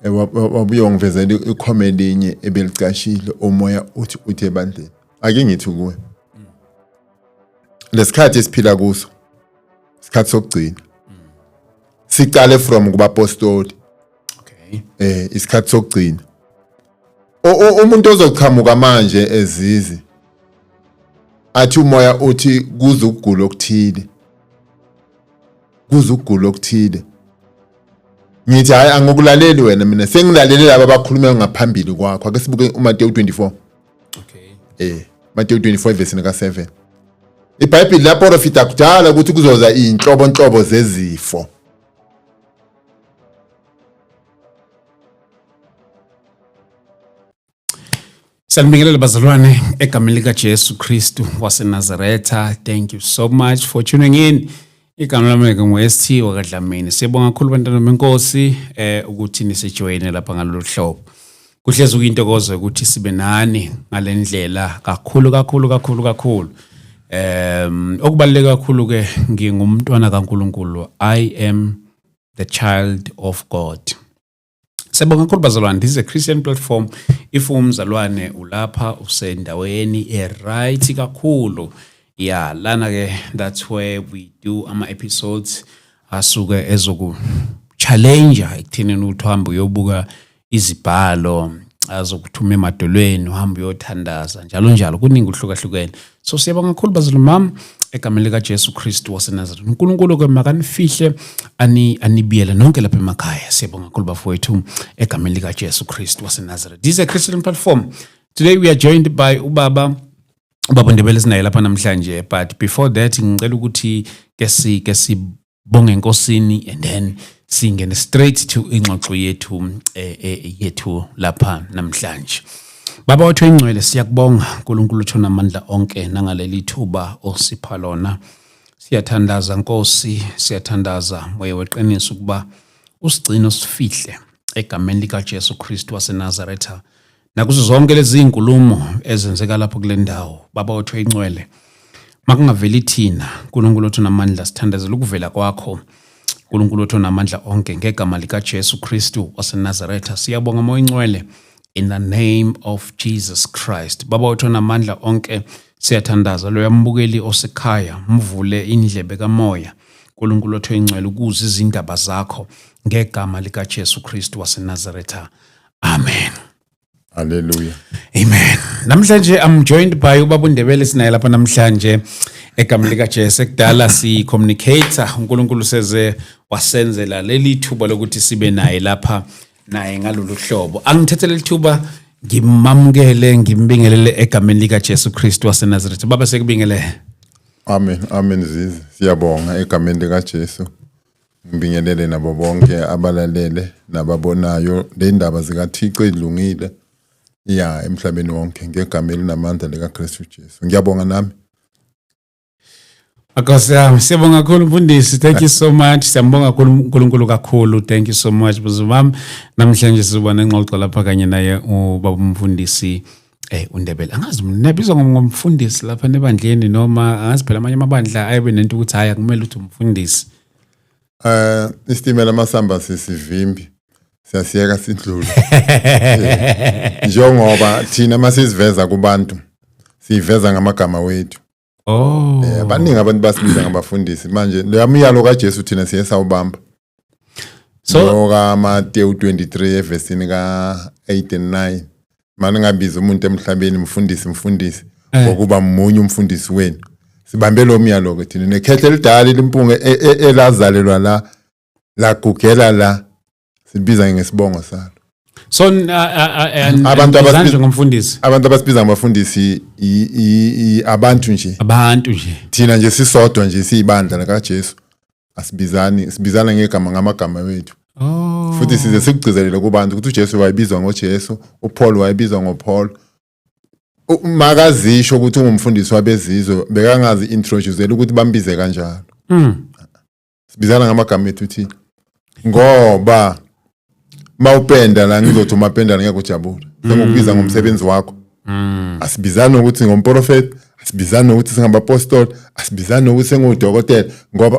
Wabuye wangivezela ikhome elinye ebelicashile, umoya uthi ebandleni. Ake ngithi kuwe, lesikhathi esiphila kuso isikhathi sokugcina, sicale from kubapostoli. Isikhathi sokugcina. Umuntu ozoqhamuka manje ezizi athi umoya uthi kuze ukugula okuthile, kuze ukugula okuthile, ngithi hayi, angikulaleli wena, mina sengilalele laba abakhulume ngaphambili kwakho. Ake sibuke uMateyu 24. Mateyu 24 verse ka 7. IBhayibheli laprofita kudala ukuthi kuzoza inhlobo zezifo. Siyanibingelela bazalwane egameni lika Jesu Kristu waseNazaretha. Thank you so much for tuning in. Igama lami ngu-ST wakaDlamini. Siyabonga kakhulu bantwana benkosi ukuthi nisijoyine lapha ngalolu hlobo. Kuhlezi kuyintokozo ukuthi sibe nani ngalendlela kakhulu kakhulu kakhulu kakhulu. Okubaluleke kakhulu ke, ngingumntwana kaNkulunkulu. I am the child of God. Siyabonga kakhulu bazalwane. This is a Christian platform. If umzalwane ulapha usendaweni e-right kakhulu. Yeah, lana ke that's where we do ama episodes asuke ezoku challenge ekuthenini ukuthi uhambe uyobuka izibhalo, azokuthuma emadolweni, uhambe uyothandaza, njalo njalo, kuningi uhlukahlukene. So siyabonga kakhulu bazalwane mami egameni lika Jesu Kristu waseNazaretha. uNkulunkulu ke makanifihle anibiyele nonke lapha emakhaya. Siyabonga kakhulu bafowethu egameni lika Jesu Kristu waseNazaretha. This is a Christian platform. Today we are joined by ubaba Ndebele sinaye lapha namhlanje, but before that ngicela ukuthi ke sibonge enkosini and then singene straight to ingxoxo yethu lapha namhlanje. Baba wethu engcwele, siyakubonga uNkulunkulu uthona amandla onke nangaleli thuba osipha lona. Siyathandaza Nkosi, siyathandaza Moya weqiniso ukuba usigcine usifihle egameni lika Jesu Kristu waseNazaretha. Nakuzo zonke lezi izinkulumo ezenzeka lapho kule ndawo, Baba wethu engcwele, makungaveli thina, uNkulunkulu othu namandla, sithandazela ukuvela kwakho uNkulunkulu othu namandla onke ngegama lika Jesu Kristu waseNazaretha. Siyabonga Moya Ingcwele in the name of Jesus Christ. Baba wethu namandla onke, siyathandaza loya mbukeli osekhaya, mvule indlebe kamoya uNkulunkulu othu engcwele ukuze izindaba zakho ngegama lika Jesu Kristu waseNazaretha. Amen. Hallelujah. Amen. Namhlanje I'm joined by ubaba uNdebele sinaye lapha namhlanje egameni lika Jesu. Ekudala si communicator, uNkulunkulu seze wasenzela leli thuba lokuthi sibe naye lapha naye ngalolu hlobo. Angithethe leli thuba ngimamukele ngimbingelele egameni lika Jesu Kristu waseNazaretha. Baba, sekubingelele. Amen. Amen Zizi. Siyabonga egameni lika Jesu. Ngibingelele nabo bonke abalalele nababonayo le ndaba zikaThixo ezilungile ya emhlabeni wonke ngegama elinamandla lika Kristu Jesu. Ngiyabonga nami. Nkosi yami, siyabonga kakhulu mfundisi. Thank you so much. Siyambonga kakhulu uNkulunkulu kakhulu. Thank you so much buzumam. Namhlanje sizoba nengxoxo lapha kanye naye ubaba umfundisi uNdebele. Angazi nibizwa ngomfundisi lapha nebandleni noma angazi, phela amanye amabandla ayebe nento ukuthi hayi, akumele ukuthi umfundisi. Isitimela masamba sisivimbi siyasiyeka sidlule. Njengoba thina masiziveza kubantu siveza ngamagama wethu. Abaningi abantu basibiza ngabafundisi manje leya myalo kaJesu thina siye sawubamba. So kaMateyu 23 evesini ka 8 and 9, manje ngabiza umuntu emhlabeni mfundisi mfundisi ngokuba munye umfundisi wenu. Sibambe lo myalo ke thina nekhehle elidala limpunge elazalelwa la lagugela la, sibiza ngesibongo salo. So Abantu ngomfundisi. Abantu abasibiza ngabafundisi abantu nje. Abantu nje. Thina nje sisodwa nje siyibandla likaJesu. Asibizani, sibizana ngegama ngamagama wethu. Futhi size sikugcizelele kubantu ukuthi uJesu wayebizwa ngoJesu, uPaul wayebizwa ngoPaul. Makazisho ukuthi ungumfundisi wabezizwe, bekangazi introducela ukuthi bambize kanjalo. Sibizana ngamagama ethu thina. Ngoba mawupenda la ngizothi umapenda ngeke ujabule. Sengokubiza ngomsebenzi wakho. Asibizani ukuthi ngomprofeti, asibizani ukuthi singabapostoli, asibizani ukuthi sengudokotela, ngoba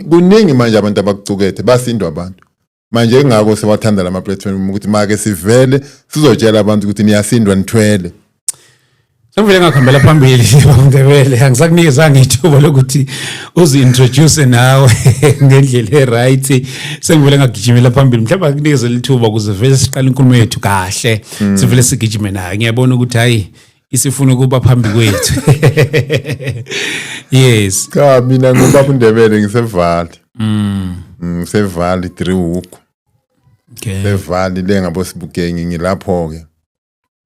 kuningi manje abantu abakucukethe basindwa abantu. Manje ingakho siwathanda lama platform ukuthi make sivele sizotshela abantu ukuthi niyasindwa, nithwele. Sengivele ngakuhambela phambili, Ndebele, angisakunikezanga ithuba lokuthi uzi-introduce nawe ngendlela e-right. Sengivele ngagijimela phambili. Mhlawumbe akunikeze lithuba ukuze vele siqale inkulumo yethu kahle, sivele sigijime nayo. Ngiyabona ukuthi hayi, isifuna ukuba phambi kwethu. Yes. Cha, mina ngubaba uNdebele, ngiseVaal. NgiseVaal, Driehoek. SeVaal le ngabo Sebokeng, ngilapho ke.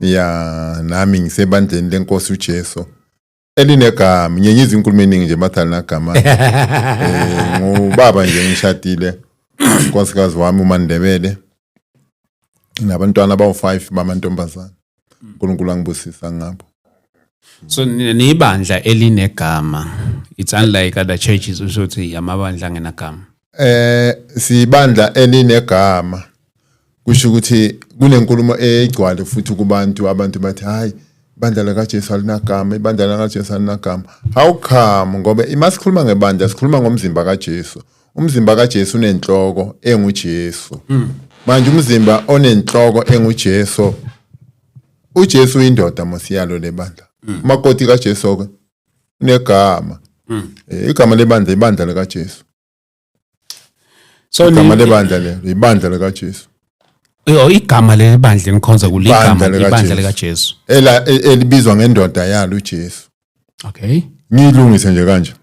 Ya, nami ngisebandleni lenkosi uJesu elinegama. Ngiyenyiza inkulumo eningi nje, bathi alinagama. Ngubaba nje, ngishadile, unkosikazi wami uMandebele, nabantwana abawu5 bamantombazana. uNkulunkulu angibusisa ngabo. So nibandla elinegama. It's unlike other churches, usothi amabandla angenagama. Sibandla elinegama. Kusho ukuthi kunenkulumo egcwale futhi kubantu, abantu bathi, "Hayi, ibandla likaJesu alinagama, ibandla likaJesu alinagama." How come? Ngoba imasikhuluma ngebandla, sikhuluma ngomzimba kaJesu. Umzimba kaJesu unenhloko enguJesu. Manje umzimba onenhloko enguJesu, uJesu uyindoda mosiyalo lebandla. Umakoti kaJesu ke unegama. Igama lebandla, ibandla likaJesu. So igama lebandla lelo, ibandla likaJesu. Oh, igama lelibandla enikhonza kulo, igama Ibandla ibandla likaJesu. likaJesu. Ela elibizwa ngendoda yalo uJesu. Ngiyilungise nje kanje.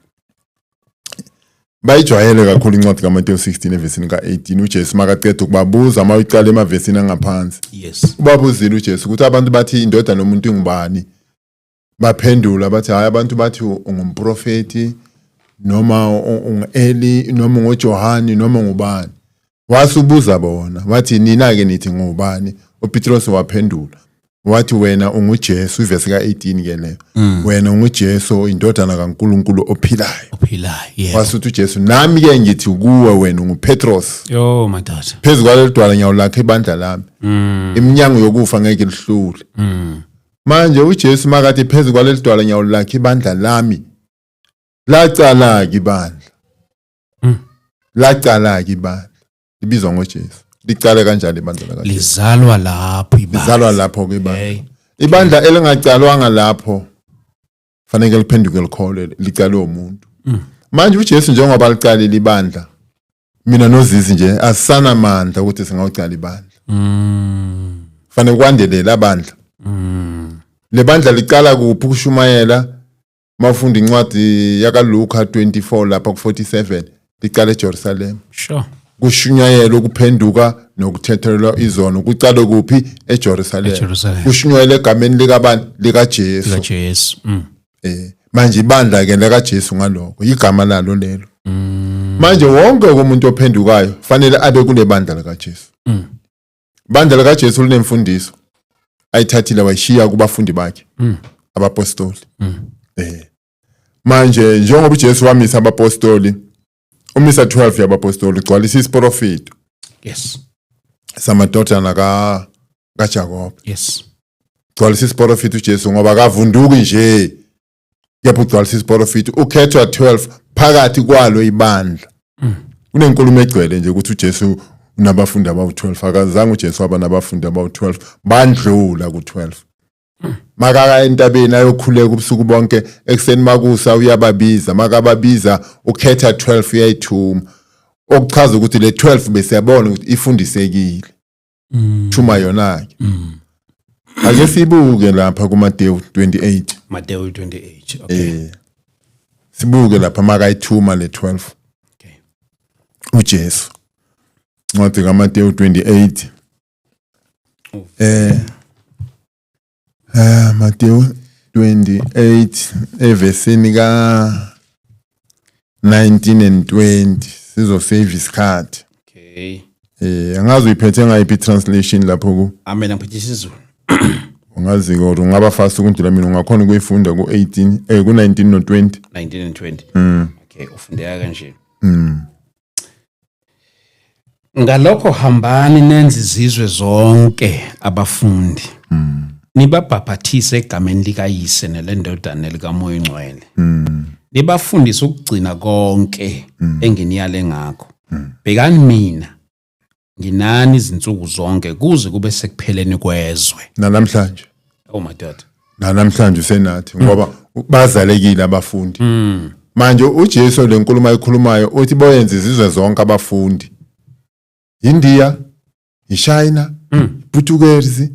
Bayijwayele kakhulu incwadi kaMateyu 16 evesini ka-18. UJesu makaqeda ukubabuza, uma uyiqala emavesini angaphansi, ubabuzile uJesu ukuthi abantu bathi indoda nomuntu ingubani. Baphendula bathi, "Hayi, abantu bathi ungumprofeti noma ungu-Eli noma unguJohani noma ngubani." Wasubuza bona wathi, "Nina-ke nithi ngubani?" UPetros waphendula wathi, "Wena unguJesu." Ivesi ka-18 ke leyo. "Wena unguJesu, indodana kaNkulunkulu ophilayo." Ophilayo, yebo. Wasuthi uJesu, "Nami-ke ngithi kuwe, wena unguPetros. Yo madoda. Phezu kwaleli dwala ngiyawulakha ibandla lami, iminyango yokufa ngeke lihlule." Manje uJesu makathi, "Phezu kwaleli dwala ngiyawulakha ibandla lami," lacala-ke ibandla. Lacala-ke ibandla libizwa ngoJesu. Licale kanjalo ibandla lakaJesu. Lizalwa lapho ibandla. Lizalwa lapho-ke ibandla. Hey. Ibandla elingacalwanga lapho fanele liphenduke likholwe licalwe umuntu. Manje uJesu njengoba licalile ibandla, mina noZizi nje asisanamandla ukuthi singawucala ibandla. Fanele kwandelele abandla. Le bandla licala kuphi ukushumayela? Mawufunda incwadi yakaLuka 24 lapha ku-47, licala eJerusalem. Kushunyayelwa ukuphenduka nokuthethelelwa izono. Kucale kuphi? EJerusalem. eJerusalem. Kushunyayelwa egameni likabani? LikaJesu. LikaJesu. Manje ibandla ke likaJesu ngalokho, igama lalo lelo. Manje wonke umuntu ophendukayo fanele abe kule bandla likaJesu. Bandla likaJesu linemfundiso ayithathile wayishiya kubafundi bakhe, abapostoli. Manje njengoba uJesu wamisa abapostoli, umisa 12 yabapostoli, ugcwalisa isiprofito samadodana ka kaJakob. Gcwalisa isiprofito uJesu ngoba akavunduki nje, kepha ugcwalisa isiprofito, ukhethwa 12 phakathi kwalo ibandla. Kunenkulumo egcwele nje ukuthi uJesu unabafundi abawu-12. Akazange uJesu waba nabafundi abawu-12, bandlula ku-12. Makaka entabeni ayokhuleka ubusuku bonke, ekuseni makusa uyababiza. Makababiza ukhetha 12, uyayithuma, okuchaza ukuthi le 12 besiyabona ukuthi ifundisekile. Thuma yona ke. Ake sibuke lapha kuMateyu 28. Mateyu 28, okay. Sibuke lapha makayithuma le 12. UJesu, incwadi kaMateyu 28, Mateyu 28 evesini ka 19 and 20, sizosave isikhathi. Angazi uyiphethe ngayiphi translation lapho ku? Amen, ngiphethe isiZulu. Ungazi kodwa ungaba fast ukundlula mina, ungakhona ukuyifunda ku 18, ku 19 no 20. 19 and 20. Okay, ufundeka kanje. Ngalokho hambani nenze izizwe zonke abafundi. Nibabhaphathise egameni likaYise nelendodana nelikaMoya oNgcwele. Nibafundise ukugcina konke enginiyale ngakho. Bhekani mina Nginani izinsuku zonke kuze kube sekupheleni kwezwe. Namhlanje. Oh my God. Namhlanje usenathi ngoba bazalekile abafundi. Manje uJesu lenkulumo ayikhulumayo uthi boyenza izizwe zonke abafundi. India, iChina, Portuguese,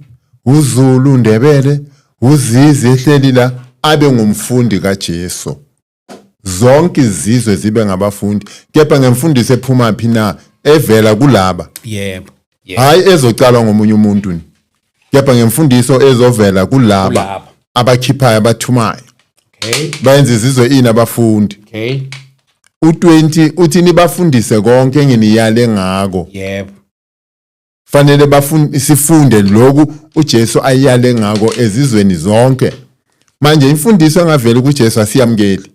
uZulu, Ndebele, uZizi ehleli la abe ngumfundi kaJesu. Zonke izizwe zibe ngabafundi, kepha ngemfundiso ephuma phi na? Evela kulaba. Yebo. Yebo. Hayi ezocalwa ngomunye umuntu ni. Kepha ngemfundiso ezovela kulaba Kulaba. abakhiphayo, abathumayo. Bayenza izizwe ini abafundi. U20 uthi nibafundise konke enginiyale ngako. Fanele sifunde lokhu uJesu ayale ngako ezizweni zonke. Manje imfundiso engaveli kuJesu asiyamkeli.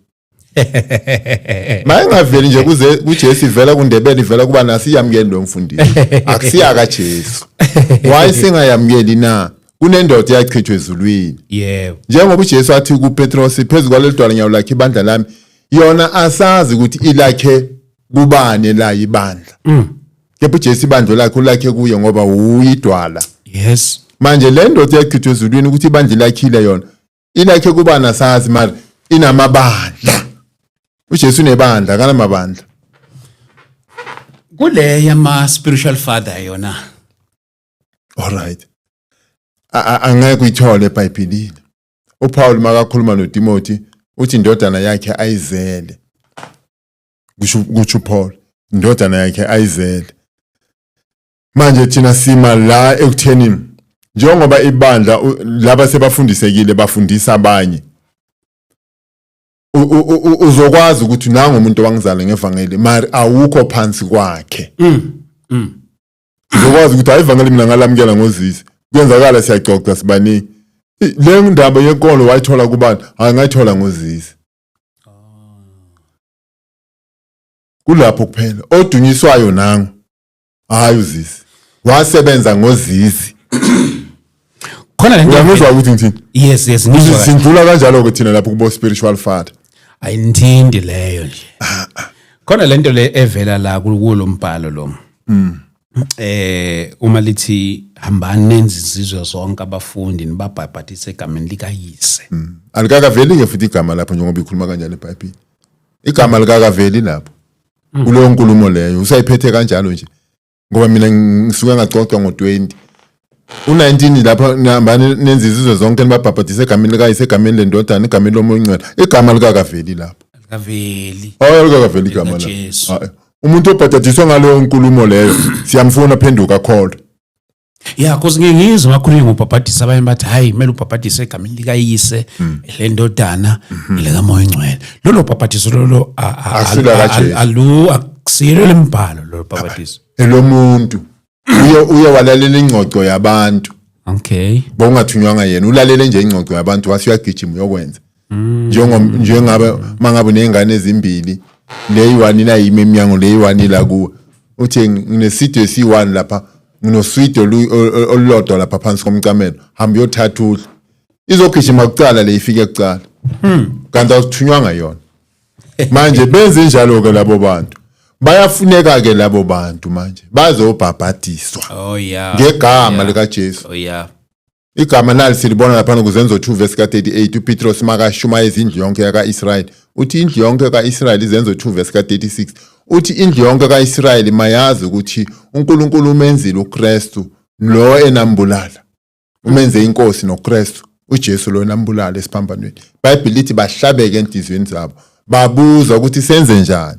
Mayingaveli nje kuze kuJesu ivela kuNdebele, ivela kuba nasiyamkeli lo mfundiso. Akusiya kaJesu. Why singayamkeli na? Kunendoda eyachithwa ezulwini. Yebo. Njengoba uJesu athi kuPetros, phezu kwaleli dwala ngiyawulakha ibandla lami, yona asazi ukuthi ilakhe kubani la ibandla. Kepha uJesu ibandla lakhe ulakhe kuye ngoba uyidwala. Yes. Manje le ndoda eyachithwa ezulwini ukuthi ibandla ilakhile yona, ilakhe kubani asazi, mara inamabandla. uJesu unebandla, akanamabandla. Kule yama spiritual father yona. All right. Angeke uyithole eBhayibhelini. uPaul makakhuluma noTimothy uthi indodana yakhe ayizele. Kusho uPaul, indodana yakhe ayizele. Manje thina sima la ekutheni njengoba ibandla laba sebafundisekile bafundisa abanye. Uzokwazi ukuthi nangu umuntu owangizala ngevangeli, mari awukho phansi kwakhe. Uzokwazi ukuthi hayi ivangeli mina ngalamukela ngozisi. Kuyenzakala siyaxoxa sibaningi. Le ndaba yenkolo wayithola kubani? Hayi ngayithola ngozisi. Kulapho kuphela odunyiswayo nangu. Hayi uzisi. Wasebenza ngozisi. Khona lento. Uyangizwa ukuthi ngithini? Yes, yes, ngizwa. Sindlula kanjalo ke thina lapho kubo spiritual father. Ayinthindi leyo nje. Khona lento le evela la kulo mbhalo lo. Uma lithi hambani nenze izizwe zonke abafundi nibabhabhatise egameni likaYise. Alikakaveli ke futhi igama lapho njengoba ikhuluma kanjalo eBhayibheli. Igama likakaveli lapho. Kuleyo nkulumo leyo usayiphethe kanjalo nje. Ngoba mina ngisuke ngaxoxa ngo20. U19 lapha nihambani nenze izizwe zonke nibabhabhatise egameni likaYise, egameni lendodana, egameni loMoya oNgcwele. Igama likakaveli lapho. Alikaveli. Hayi alikakaveli igama lapho. Jesu. Hayi. Umuntu obhajadiswa ngaleyo nkulumo leyo siyamfuna phenduka akholwe. Yeah, cause ngike ngizwe bakhulunywa ngobhabhadisa abanye bathi hayi kumele ubhabhadise egameni likaYise, lendodana, lekaMoya oNgcwele. Lolo bhabhadiso lolo Akusilo likaJesu. alu akusilo lembhalo lolo bhabhadiso. Elomuntu uye walalela ingxoxo yabantu. Okay. Bowungathunywanga yena, ulalele nje ingxoxo yabantu wase uyagijima uyokwenza. Njengabe mangabe unezingane ezimbili, le yi-1 inayimi eminyango, le yi-1 ila kuwe. Uthi nginesido esi-1 lapha, nginoswidi olulodwa lapha phansi komcamelo, hamba uyothatha udle. Izogijima kucala le ifike kucala. Kanti akuthunywanga yona. Manje benze njalo ke labo bantu. Bayafuneka ke labo bantu manje bazobhabhadiswa. Oh yeah. Ngegama likaJesu. Oh yeah. Igama nali silibona lapha kuzenzo 2 verse ka38, uPetros makashumayeza indlu yonke yakaIsrayeli. Uthi indlu yonke kaIsrayeli, izenzo 2 verse ka36. Uthi indlu yonke kaIsrayeli mayazi ukuthi uNkulunkulu umenzile uKristu lo enambulala. Umenze inkosi noKristu, uJesu lo enambulala esiphambanweni. iBhayibheli lithi bahlabeke enhliziyweni zabo. Babuza ukuthi senze njani.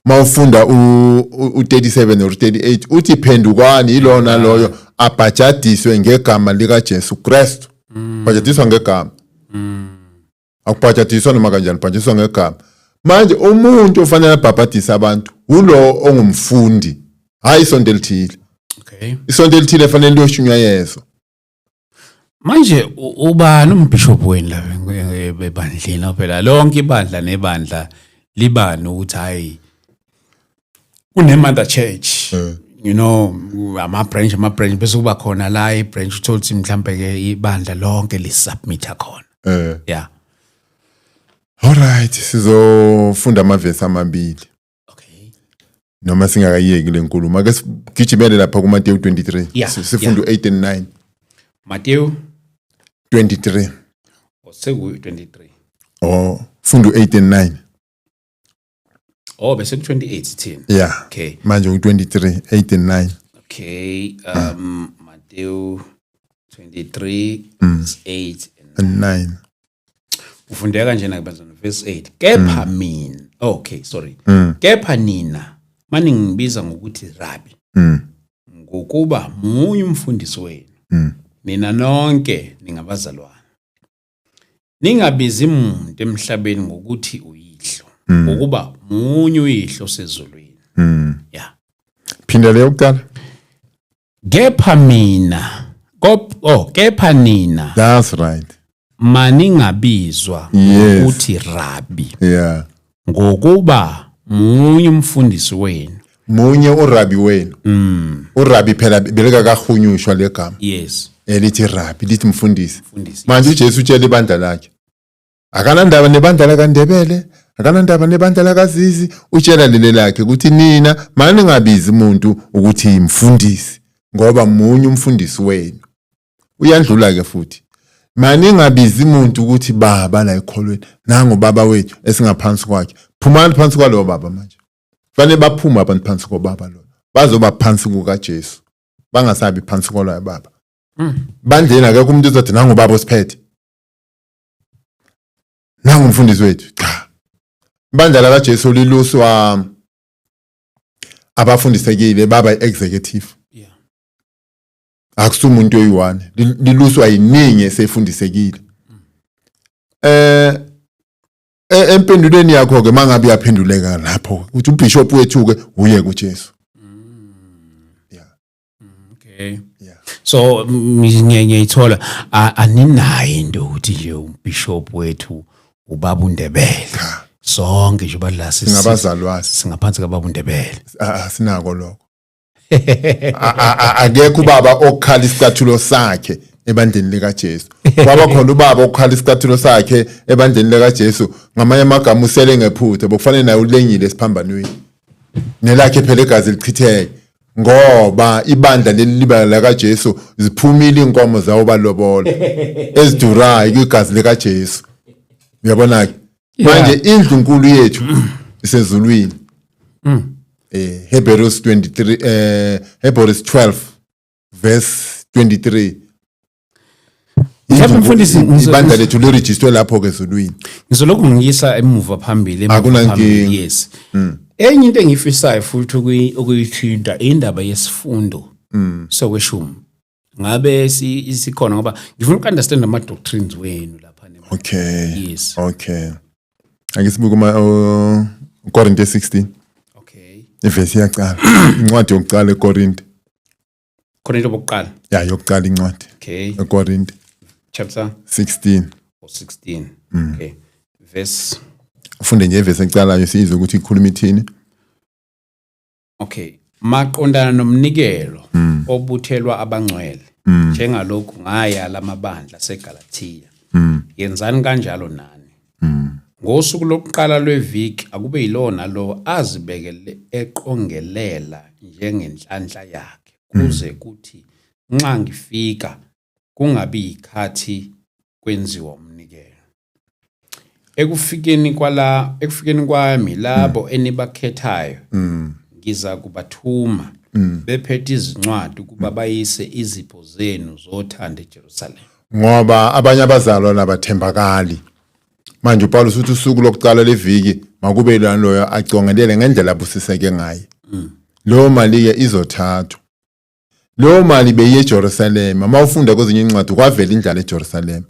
Mawufunda u37 or 38 uthi phendukani ilona loyo abhajadiswe ngegama lika Jesu Kristu. Bhajadiswa ngegama. Akubhajadiswa noma kanjani, bhajadiswa ngegama. Manje umuntu ofanele abhabhadise abantu ulo ongumfundi, hayi isonto elithile. Okay. Isonto elithile fanele liyoshunyayezwa. Manje ubani umbishop wenu la ebandleni? Phela lonke ibandla nebandla libani ukuthi hayi kune mother church. You know, ama branch bese kuba khona la i branch uthola ukuthi mhlambe ke ibandla lonke li submit khona. Yeah. All right, sizofunda amavesi amabili. Okay. Noma singakayiyeki le nkulumo, ake sigijimele lapha kuMateyu 23. Sifunde u-8 and 9. Mateyu 23. Seku 23. Oh, funda u-8 and 9. Oh, bese ku 28 thina. Yeah. Okay. Manje u-23, 8 and 9. Okay, Mateyu 23 verse 8 and And 9. Ufundeka kanjena ke bazalwane, verse 8. Kepha mina, oh, okay, sorry. Kepha nina maningibiza ngokuthi Rabi. Ngokuba munye umfundisi wenu. Nina nonke ningabazalwane. Ningabizi umuntu emhlabeni ngokuthi uyihlo, ngokuba munye uyihlo sezulwini. Yeah. Phinda leyo kuqala. Kepha mina, oh, kepha nina. That's right. Maningabizwa ngokuthi Rabi. Yeah. Ngokuba munye umfundisi wenu. Munye uRabi wenu. uRabi phela beleka kahunyushwa legama. Yes. Elithi Rabi, lithi mfundisi. Manje uJesu utshela ibandla lakhe. Akanandaba nebandla lakaNdebele, akanandaba nebandla lakaZizi, utshela leli lakhe ukuthi nina maningabizi umuntu ukuthi imfundisi ngoba munye umfundisi wenu. Uyandlula ke futhi. Maningabizi umuntu ukuthi baba la ekholweni, nangu baba wethu esingaphansi kwakhe. Phumani phansi kwalowo baba manje. Fanele baphuma abantu phansi kobaba lo. Bazoba phansi kukaJesu. Bangasabi phansi kwaloya baba. Bandleni akekho umuntu ozothi nangu baba osiphethe. Nangu umfundisi wethu. Cha. Ibandla likaJesu liluswa abafundisekile baba executive. Yeah. Akusumuntu oyi-one, liluswa yiningi esefundisekile. Empendulweni yakho ke mangabe uyaphenduleka lapho ukuthi uBishop wethu ke uye kuJesu. Yeah. Okay. Yeah. So ngiyayithola aninayo into ukuthi nje uBishop wethu ubaba uNdebele. Sonke nje badla singabazalwane, singaphansi kababa uNdebele. Sinako lokho. Akekho ubaba okhala isicathulo sakhe ebandleni likaJesu. Kwaba khona ubaba okhala isicathulo sakhe ebandleni likaJesu, ngamanye amagama usele ngephutha, bokufanele naye ulengile esiphambanweni. Nelakhe phela igazi lichitheke ngoba ibandla leli liba likaJesu ziphumile inkomo zawo balobola ezidurayo kwigazi likaJesu. Uyabona ke? Manje indlu nkulu yethu isezulwini. Hebrews 23, Hebrews 12 verse 23. Mhlawumbe mfundisi ibandla lethu lirejistwe lapho ke ezulwini. Ngizolokhu ngiyisa emuva phambili, emuva phambili. Yes. Enye into engiyifisayo futhi ukuyithinta indaba yesifundo sokweshumi. Ngabe isikhona ngoba ngifuna uku-understand ama doctrines wenu lapha. Okay. Yes. Okay. Ake sibuke uma Korinte 16. Okay. Ivesi yaqala. Incwadi yokuqala eKorinte. Korinte bokuqala. Ya, yokuqala incwadi. Okay. eKorinte. Chapter 16. Or 16. Okay. Verse. Ufunde nje ivesi eqalayo sizwe ukuthi ikhuluma ithini. Okay. Maqondana nomnikelo obuthelwa abangcwele njengalokhu ngaya lamabandla seGalathiya. Yenzani kanjalo nani. Ngosuku lokuqala lweviki akube yilona lo azibekele eqongelela njengenhlanhla yakhe kuze kuthi nxa ngifika kungabi yikhathi kwenziwa umnikelo. Ekufikeni kwami labo enibakhethayo ngiza kubathuma bephethe izincwadi ukuba bayise izipho zenu zothando eJerusalema. Ngoba abanye abazalwane abathembakali. Manje uPaulus uthi usuku lokuqala leviki makube loyo acongelele ngendlela abusiseke ngayo. Leyo mali ke izothathwa. Leyo mali beyiye eJerusalema. Mawufunda kwezinye incwadi kwavela indlala eJerusalema.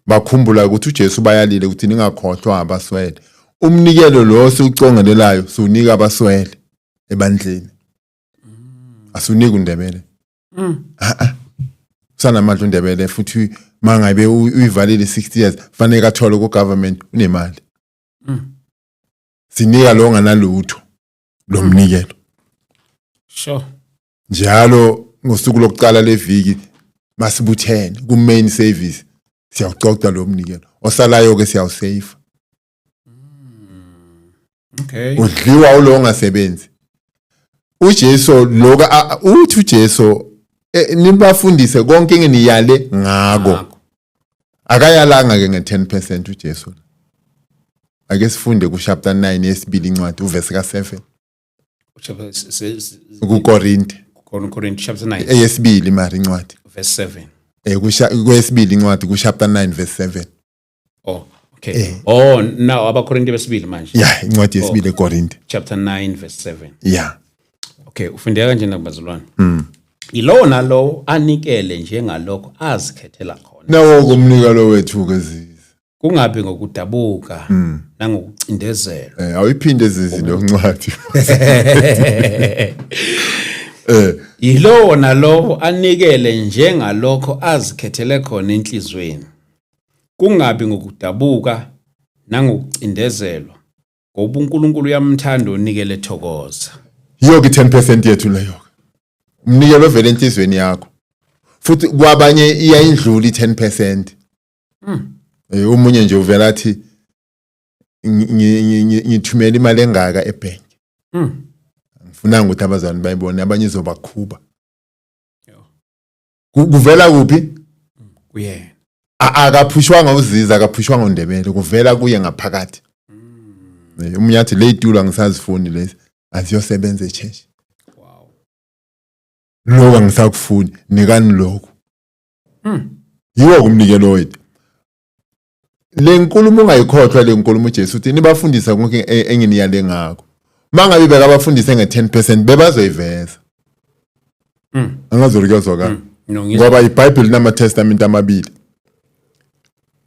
Bakhumbula ukuthi uJesu bayalile ukuthi ningakhohlwa abaswele. Umnikelo lo siucongelelayo siunika abaswele ebandleni. Asunike uNdebele. Usanamandla uNdebele futhi mangabe uyivalile 60 years fanele athole ku government unemali. Sinika lo nganalutho lo mnikelo. Sure. Njalo ngosuku lokuqala leviki masibuthene ku main service siyawucoca lo mnikelo. Osalayo ke siyawusave. Okay. Udliwa ulo ongasebenzi. uJesu loka uthi uJesu nibafundise konke enginiyale ngako. Akayalanga ke nge-10% uJesu. Ake sifunde ku chapter 9 yesibili incwadi uverse ka7. Ku Korinte. Korinte chapter 9. Eyesibili mari incwadi. Verse 7. Kwesibili incwadi ku chapter 9 verse 7. Oh, okay. Oh, now abaKorinte besibili manje. Yeah, incwadi yesibili eKorinte. Chapter 9 verse 7. Yeah. Okay, ufundeka kanjena kubazalwane. Yilowo nalowo anikele njengalokho azikhethela khona. Nawo kumnikelo wethu ke zizi. Kungabi ngokudabuka nangokucindezelwa. Awuyiphinde zizi lo ncwadi. Yilowo nalowo anikele njengalokho azikhethele khona enhlizweni. Kungabi ngokudabuka nangokucindezelwa, ngoba uNkulunkulu uyamthanda onikele ethokoza. Yiyo ke 10% yethu leyo. Umnikelo ovela enhlizweni yakho. Futhi kwabanye iyayindlula i-10%. Umunye nje uvela athi ngithumela imali engaka ebank. Ngifuna ukuthi abazali bayibone, abanye izobakhuba. Kuvela kuphi? Kuyena. Akaphushwanga uZiza, akaphushwanga uNdebele, kuvela kuye ngaphakathi. Umunye athi le itulo angisazifuni lezi, aziyosebenza echurch. Wow. Lokho angisakufuni, nikani lokho. Yiwo kumnikelo wethu. Le nkulumo ungayikhohlwa, le nkulumo uJesu uthi nibafundisa konke enginiyale ngakho. Mangabe bekabafundise nge-10% bebazoyiveza. Angazi kuyazwakala. Ngoba iBhayibheli nama testament amabili.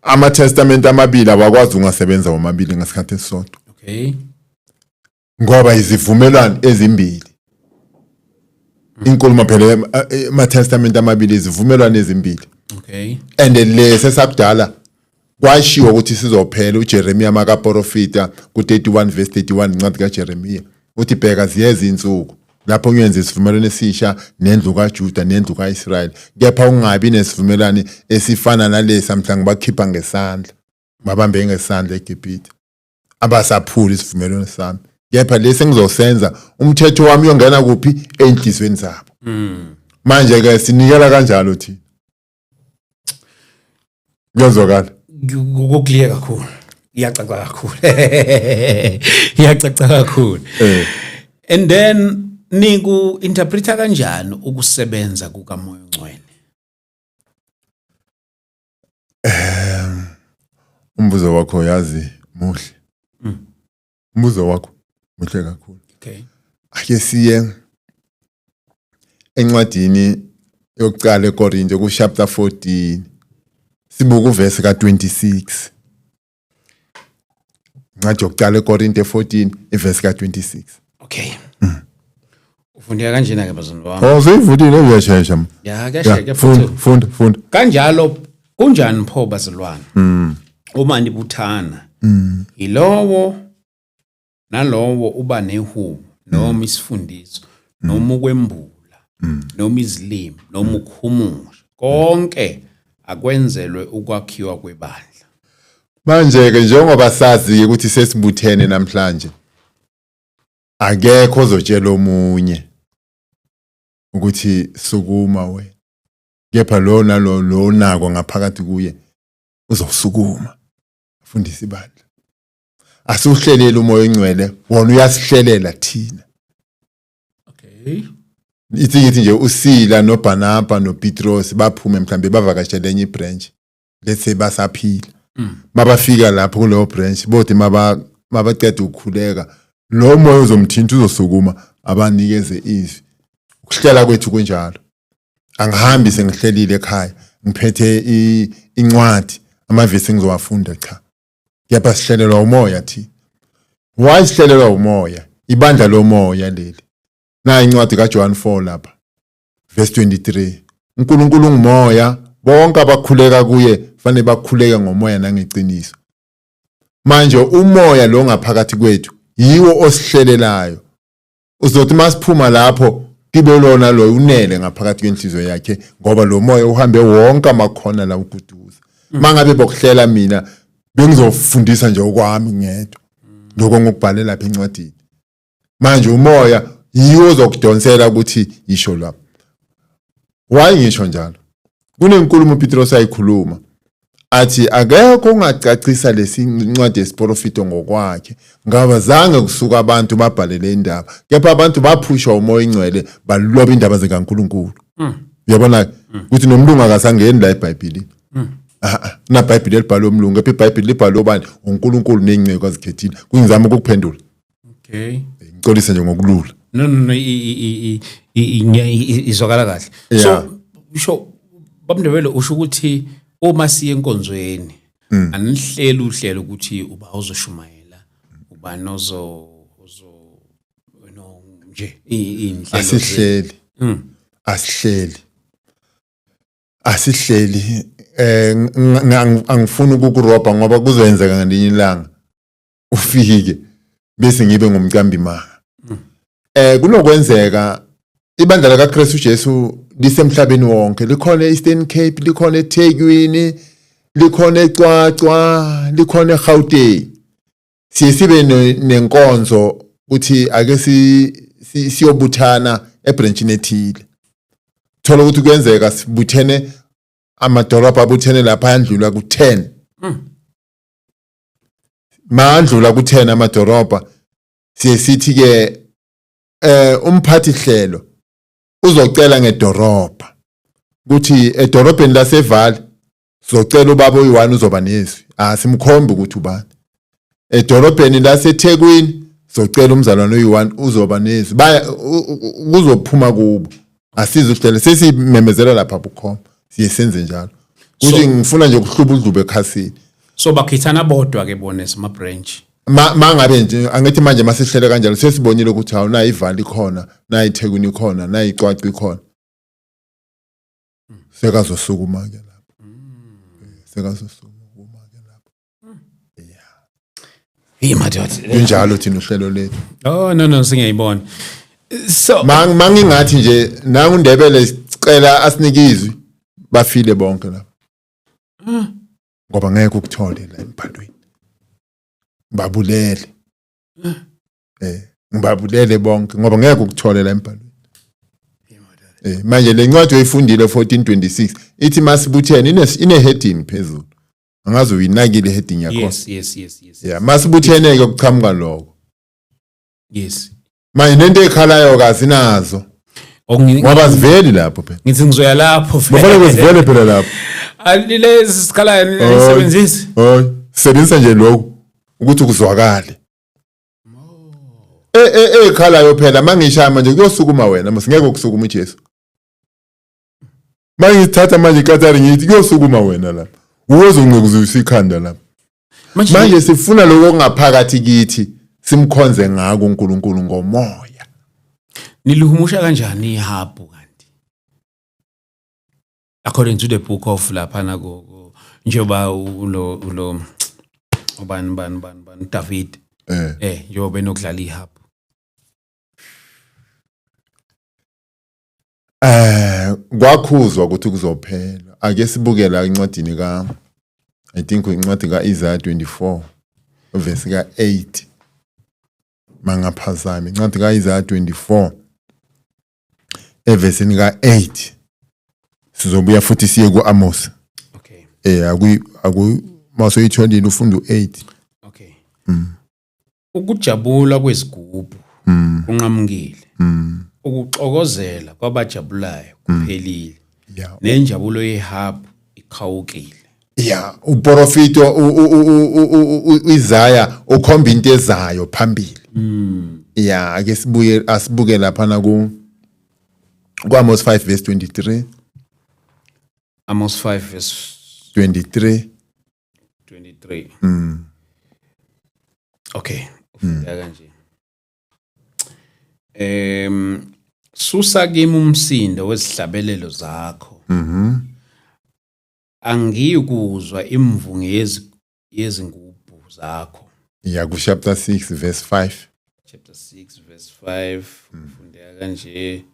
Ama testament amabili awakwazi ungasebenza womabili ngesikhathi esisodwa. Okay. Ngoba izivumelwano ezimbili. Inkulumo phela ama testament amabili izivumelwano ezimbili. Okay. And lese sakudala kwashiwo ukuthi sizophela uJeremiah makaprofita ku31 verse 31 incwadi kaJeremiah uthi bheka ziyeza insuku lapho ngiyenza isivumelwano esisha nendlu kaJuda nendlu kaIsrael, kepha ungabi nesivumelwano esifana nalesa mhla ngibakhipha ngesandla babambe ngesandla eGibhithe, abasaphula isivumelwano sami, kepha lesi engizosenza umthetho wami uyongena kuphi? Enhlizweni zabo. Manje ke sinikela kanjalo thina. Kuyazwakala. Kuclear kakhulu. Iyacaca kakhulu. Iyacaca kakhulu. And then niku interpreta kanjani ukusebenza kukaMoya oNgcwele? Umbuzo wakho yazi muhle. Umbuzo wakho muhle kakhulu. Okay. Ake siye encwadini yokuqala eKorinte ku chapter 14. Sibuka uverse ka26. Incwadi yokuqala eKorinte 14 iverse ka26. Okay. Ufundeka kanjena ke bazalwane bami. Oh, seyivulile uyashesha. Ya, kuyashesha. Funda funda. Kanjalo kunjani pho bazalwane? Uma nibuthana. Yilowo nalowo uba nehubo noma isifundiso noma ukwembula noma izilimi noma ukuhumusha, konke akwenzelwe ukwakhiwa kwebandla. Manje ke njengoba sazi ukuthi sesibuthene namhlanje, akekho ozotshela omunye ukuthi sukuma wena, kepha lo nalo lo nako ngaphakathi kuye uzosukuma afundise ibandla. Asiuhlelele uMoya oNgcwele, wona uyasihlelela thina. Okay. Ithi ngithi nje uSila noBarnaba noPetros baphume mhlambe bavakashele enye ibranch, let's say basaphila. Mabafika lapho kuleyo branch bothi mabaqeda ukukhuleka, lo moya uzomthinta uzosukuma abanikeze izwi. Ukuhlela kwethu kunjalo. Angihambi sengihlelile ekhaya ngiphethe incwadi amavesi engizowafunda, cha. Kepha sihlelelwa umoya thi. Why sihlelelwa umoya? Ibandla lomoya leli. Na incwadi kaJohn 4 lapha verse 23. uNkulunkulu ungumoya, bonke abakhuleka kuye fanele bakhuleke ngomoya nangeqiniso. Manje umoya lo ngaphakathi kwethu yiwo osihlelelayo. Uzothi masiphuma lapho kibe lona lo unele ngaphakathi kwenhliziyo yakhe, ngoba lo moya uhambe wonke amakhona la uguduza. Mangabe bokuhlela mina bengizofundisa nje okwami ngedwa lokho ngokubhale lapha encwadini. Manje umoya Yiwo ozokudonsela ukuthi yisho lapho. Why ngisho njalo? Kunenkulumo uPetros ayikhuluma athi akekho ongacacisa lesi ncwadi yesiprofito ngokwakhe, ngaba zange kusuka abantu babhale le ndaba, kepha abantu baphushwa umoya ingcwele baloba indaba zikaNkuluNkulu. Uyabona ukuthi nomlungu akasangeni la eBhayibhelini. Na Bhayibheli elibhalwe umlungu, kepha iBhayibheli libhalwe ubani? UNkulunkulu nezinceko azikhethile. Kungizama ukukuphendula. Okay. Ngicolise nje ngokulula. No, izwakala kahle. So usho babndebele, usho ukuthi uma siye enkonzweni anihleli uhlelo ukuthi uba uzoshumayela, ubani ozo ozo no nje inhlelo? Asihleli. Asihleli. Asihleli. Angifuni ukukurobha ngoba kuzoyenzeka ngelinye ilanga ufike bese ngibe ngumqambi manga. Kunokwenzeka ibandla likaKristu Jesu lisemhlabeni wonke, likhona eEastern Cape, likhona eThekwini, likhona eQwaqwa, likhona eGauteng. Siye sibe nenkonzo ukuthi ake siyobuthana ebranchini ethile. Thola ukuthi kuyenzeka sibuthene, amadolobha abuthene lapha ayandlula ku-10. Mandlula ku-10 amadolobha, siye sithi ke umphathi hlelo uzocela ngedorobha ukuthi edorobheni laseVali sizocela ubaba oyi-1 uzoba nezwi, asimkhombi ukuthi ubani. Edorobheni laseThekwini sizocela umzalwane oyi-1 uzoba nezwi, baya kuzophuma kubo. Asize uhlelo sesimemezela lapha bukhoma, siye senze njalo kuthi ngifuna nje ukuhluba udlube ekhasini. So bakhithana bodwa ke bona esima branch? Ma ngabe nje angithi manje masihlele kanjalo, sesibonile ukuthi hawu, nayi iVali ikhona, nayi iThekwini ikhona, nayi iQwaqwa ikhona, sekazosukuma ke lapho. Sekazosukuma ke lapho. Hey madoda. Kunjalo thina uhlelo lethu. Oh no, singiyayibona. So Mangingathi nje nangu Ndebele sicela asinike izwi, bafile bonke lapho. Ngoba ngeke ukuthole la embhalweni. Babulele. Ngibabulele bonke ngoba ngeke ukuthole la embhalweni. Manje le ncwadi oyifundile 1426 ithi masibuthene, ine heading phezulu. Angazi uyinakile heading yakho. Yes. Yeah, masibuthene ke kuchamuka lokho. Manje nento ekhalayo kazinazo ngoba ziveli lapho phela. Ngithi ngizoya lapho. Bafanele kuzivele phela lapho. Alilezi sikhalayo nisebenzisi. Hoy, sebenzisa nje lokhu ukuthi kuzwakale. Ekhalayo phela mangishaya manje kuyosukuma wena, masingeke ukusukuma uJesu. Mangithatha manje iKatari ngithi kuyosukuma wena lapha. Uwozonqekuzisa ikhanda lapha. Manje sifuna lokho okungaphakathi kithi simkhonze ngako uNkulunkulu ngomoya. Niluhumusha kanjani ihabhu kanti? According to the book of lapha na ko njengoba ulo ubani bani bani bani David njengoba benokudlala ihabhu. Kwakhuzwa ukuthi kuzophela. Ake sibuke la encwadini ka, I think incwadi ka Isaiah 24 verse ka 8. Mangaphazami, incwadi ka Isaiah 24 evesini ka 8. Sizobuya futhi siye ku Amos. Okay. Aku masoyitholile ufunda u8. Okay. Ukujabula kwezigubhu kunqamukile. Ukuxokozela kwabajabulayo kuphelile. Nenjabulo yehabhu iqhawukile. Yeah, uprofito uIsaiah ukhomba into ezayo phambili. Yeah, ake sibuye asibuke lapha na ku Amos 5 verse 23. Amos 5 verse 23. 23. Okay, ufunda kanje. Susa kimi umsindo wezihlabelelo zakho. Angiyikuzwa imvunge yezingubhu zakho. Yeah, ku chapter 6 verse 5. Chapter 6 verse 5 ufundeka kanje.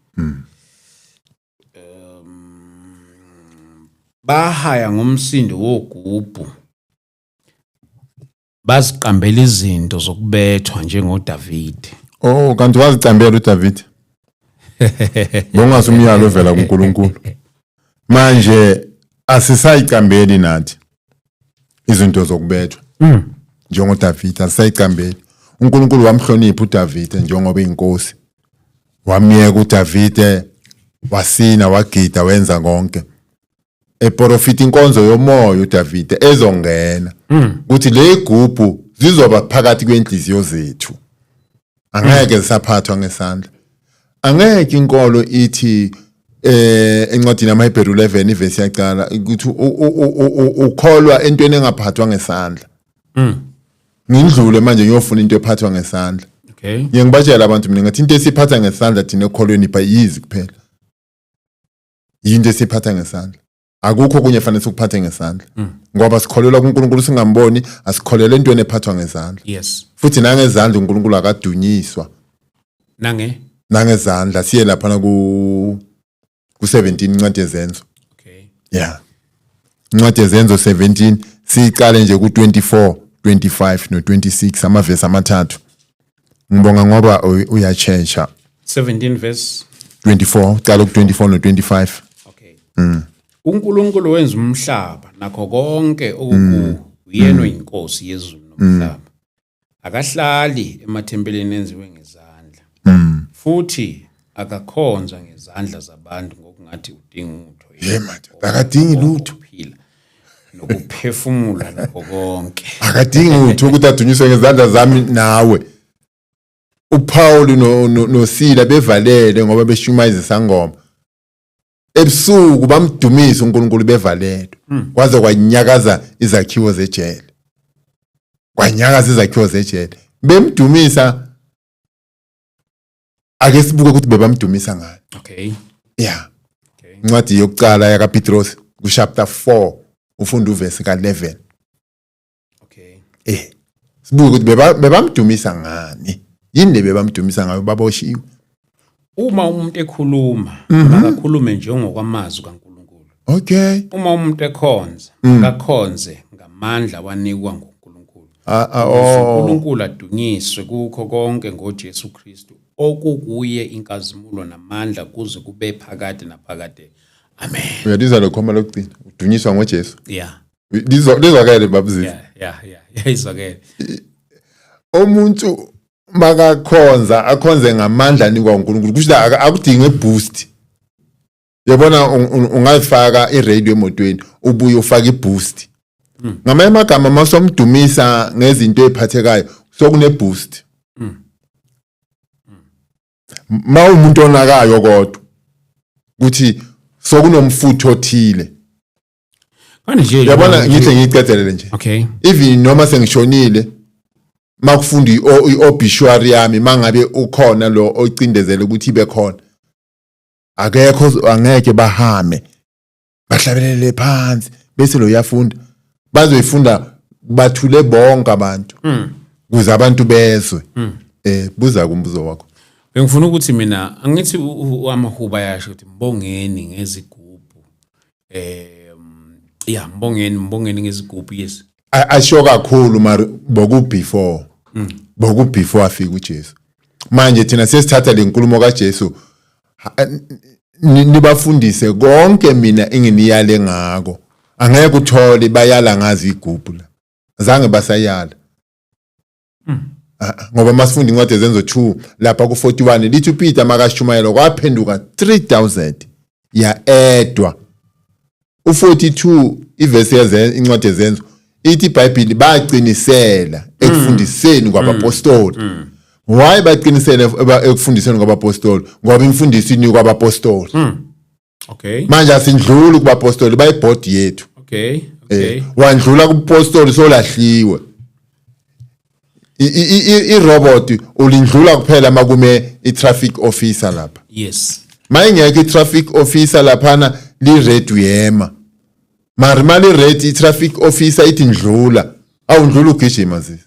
Bahaya ngomsindo wogubhu. Baziqambela izinto zokubethwa njengoDavid. Oh, kanti wazicambela uDavid? Bongase umyalo ovela kuNkulunkulu. Manje asisayicambeli nathi izinto zokubethwa. NjengoDavid asisayicambeli. uNkulunkulu wamhlonipha uDavid njengoba inkosi. Wamyeka uDavid, wasina, wagida, wenza konke. Eprofita inkonzo yomoya uDavid ezongena ukuthi le gubhu zizoba phakathi kwenhliziyo zethu, angeke zisaphathwa ngesandla. Angeke inkolo ithi encwadini yamaHebheru 11 ivesi yaqala ukuthi ukholwa entweni engaphathwa ngesandla. Ngindlule manje ngiyofuna into ephathwa ngesandla. Ngiye ngibatshela abantu mina, ngathi into esiphatha ngesandla thina ekholweni pha yizi kuphela, yinto esiphatha ngesandla. Akukho kunye fanele sikuphathe ngesandla, ngoba sikholelwa kuNkulunkulu singamboni. Asikholelwa entweni ephathwa ngezandla. Futhi nangezandla uNkulunkulu akadunyiswa. Nange? Nangezandla. Siye laphana ku 17, incwadi yeZenzo. Yeah, incwadi yeZenzo 17, siyicale nje ku 24, 25 no 26, amavesi amathathu. Ngibonga ngoba uyachesha. 17 verse 24, cala ku 24 no 25. Okay. UNkulunkulu wenza umhlaba nakho konke okukuwo, uyena oyinkosi yezulu nomhlaba. Akahlali emathempelini enziwe ngezandla. Futhi akakhonzwa ngezandla zabantu ngokungathi udinga utho. Ye madoda, akadingi lutho. Ukuphila nokuphefumula nakho konke. Akadingi lutho ukuthi adunyiswe ngezandla zami nawe. uPaul noSila bevalele ngoba beshumayeza isangoma ebusuku, bamdumisa uNkulunkulu bevalelwe, kwaze kwanyakaza izakhiwo zejele, kwanyakaza izakhiwo zejele bemdumisa. Ake sibuke ukuthi bebamdumisa ngani. Yeah. Incwadi yokucala yakaPetros ku chapter 4, ufunda uvesi ka11. Sibuke ukuthi bebamdumisa ngani, yini le bebamdumisa ngayo baboshiwe. Uma umuntu ekhuluma, makakhulume njengokwamazwi kaNkulunkulu. Uma umuntu ekhonza, akakhonze ngamandla wanikwa nguNkulunkulu. Ah, Ukuze oh. uNkulunkulu adunyiswe kukho konke ngoJesu Kristu, okukuye inkazimulo namandla kuze kube phakade naphakade. Amen. Uyalizwa lo khoma lokugcina, udunyiswa ngoJesu. Lizwakele, babuzisi? Yeah, izwakele. Umuntu makakhonza, akhonze ngamandla anikwa uNkulunkulu. Kusho la akudingi boost. Yabona, ungayifaka iradio emotweni, ubuye ufake iboost. Ngamanye amagama, masomdumisa ngezinto eziphathekayo, sokune boost. Ma umuntu onakayo kodwa kuthi sokunomfutho othile. Manje nje Yabona, ngithi ngiyicedelele nje. Even noma sengishonile, makufunda i-obituary yami, mangabe ukhona lo ocindezele ukuthi ibe khona, akekho, angeke bahame, bahlabelele phansi bese lo uyafunda. Bazoyifunda bathule bonke abantu kuze abantu bezwe. Buza kumbuzo wakho. Bengifuna ukuthi mina angithi amahuba ayasho ukuthi mbongeni ngezigubhu. Yeah, mbongeni, mbongeni ngezigubhu, yes. Asho kakhulu mara boku before, boku before afika uJesu. Manje thina sesithatha le nkulumo kaJesu, nibafundise konke mina enginiyale ngako. Angeke uthole bayala ngazi igubhu la, zange basayala. Ah, ah, ngoba masifunda incwadi eZenzo 2 lapha ku-41, lithi uPeter makashumayela kwaphenduka 3000, ya-edwa. U-42 ivesi incwadi eZenzo ithi iBhayibheli baqinisela ekufundiseni kwabapostoli. Why baqinisele ekufundiseni kwabapostoli? Ngoba imfundiso inikwa abapostoli. Manje asindluli kubapostoli, bayibhodi yethu. Wandlula kubupostoli, solahliwe. I-robot ulindlula kuphela makume i-traffic officer lapha. Mayingekho i-traffic officer laphana, li-red, uyema. Mari mali-red, i-traffic officer ithi ndlula, awundlula, ugijima sisi,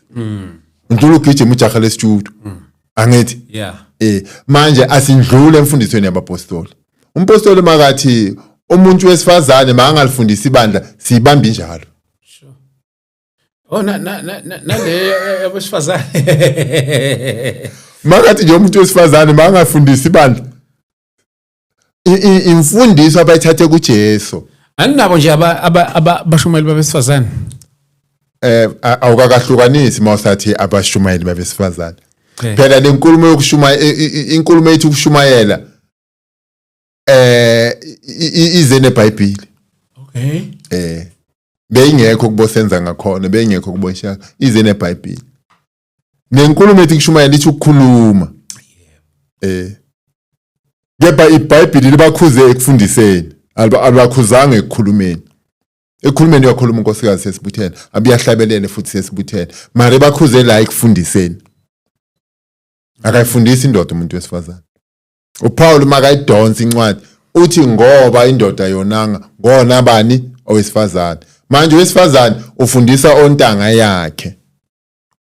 undlula ugijima, ujaha lesitudio, angithi? Yeah. Manje asindlule emfundisweni yabapostoli. Umpostoli makathi umuntu wesifazane makangalifundisi ibandla, siyibamba injalo. Sure. Oh, na na na nale yabesifazane. Makathi nje umuntu wesifazane makangafundisi ibandla. Imfundiso abayithathe kuJesu. Aninabo nje abashumayeli babesifazane? Awukakahlukanisi mawusathi abashumayeli babesifazane. Phela lenkulumo yokushumayela, inkulumo ethi ukushumayela ize neBhayibheli. Beyingekho kubo senza ngakhona, beyingekho kubo shaka, ize neBhayibheli. Nenkulumo ethi kushumayela ithi ukukhuluma. Kepha iBhayibheli libakhuze ekufundiseni, alibakhuzanga ekukhulumeni. Ekukhulumeni uyakhuluma unkosikazi sesibuthene, abuyahlabelele futhi sesibuthene. Mara bakhuze la ekufundiseni. Akayifundisi indoda umuntu wesifazane. uPaul makayidonsa incwadi uthi ngoba indoda yonanga ngona bani owesifazane. Manje owesifazane ufundisa ontanga yakhe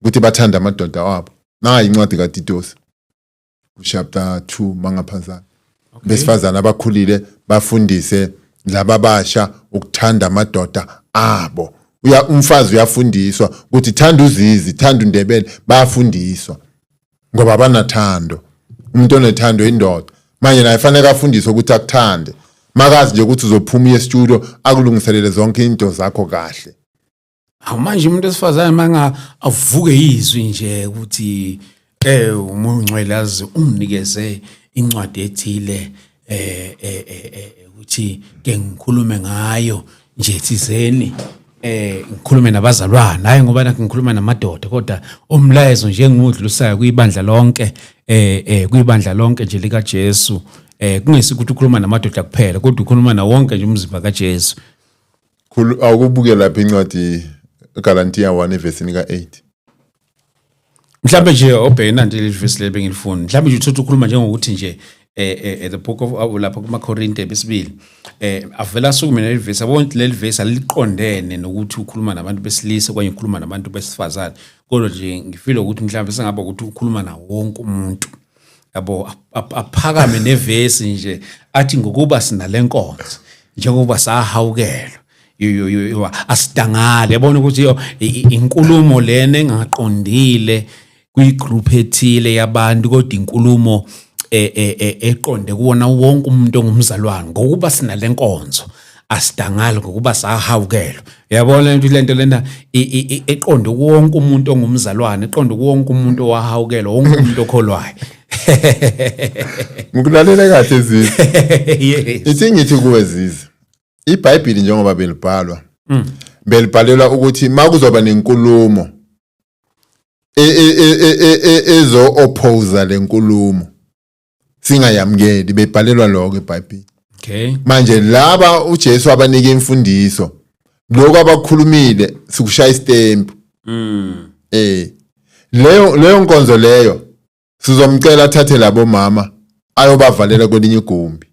ukuthi bathanda amadoda wabo. Nayi incwadi kaTitus chapter 2 mangaphazana. Besifazana abakhulile bafundise laba basha ukuthanda amadoda abo. Uya umfazi uyafundiswa ukuthi thanda uZizi, thanda uNdebele, bayafundiswa ngoba banathando. Umuntu onethando indoda. Manje naye fanele afundiswe ukuthi akuthande. Makazi nje ukuthi uzophuma uye studio akulungiselele zonke into zakho kahle. Awu manje umuntu wesifazane manga avuke izwi nje ukuthi uMoya oNgcwele aze unginikeze incwadi ethile ukuthi ke ngikhulume ngayo nje thizeni, ngikhulume nabazalwane, hayi ngoba nakho ngikhuluma namadoda, kodwa umlayezo nje engudlulisayo kwibandla lonke, kwibandla lonke nje lika Jesu, kungesi ukuthi ukhuluma namadoda kuphela, kodwa ukhuluma na wonke nje umzimba kaJesu. Khulu awukubuke lapha incwadi Galantiya 1 evesini ka8. Mhlambe nje obheke nanti leli verse leli bengilifuna. Mhlambe nje uthatha ukhuluma njengokuthi nje the book of lapha kuma Korinte besibili, avela asukume leli verse, yabona ukuthi leli verse aliqondene nokuthi ukhuluma nabantu besilisa okanye ukhuluma nabantu besifazane, kodwa nje ngifeel ukuthi mhlambe sengaba ukuthi ukhuluma nawo wonke umuntu, yabo, aphakame nevesi nje athi ngokuba sinalenkonzo njengoba sahawukelwa, asidangale, yabona ukuthi inkulumo lena engaqondile kwigroup ethile yabantu, kodwa inkulumo eqonde kuwona wonke umuntu ongumzalwane, ngokuba sinalenkonzo asidangale ngokuba sahawukelwa. Uyabona into lento lena eqonde wonke umuntu ongumzalwane, eqonde wonke umuntu owahawukelwa, wonke umuntu okholwayo. Ngikulalela kahle Zizi. Yes. Ithi ngithi kuwe Zizi, iBhayibheli njengoba belibhalwa, belibhalelwa ukuthi makuzoba nenkulumo ezo oppose lenkulumo singayamukeli, bebhalelwa lokho eBhayibheli. Manje laba uJesu abanike imfundiso, lokho abakhulumile sikushaya istempu. Leyo nkonzo leyo sizomcela athathe labo mama ayobavalela kwelinye igumbi.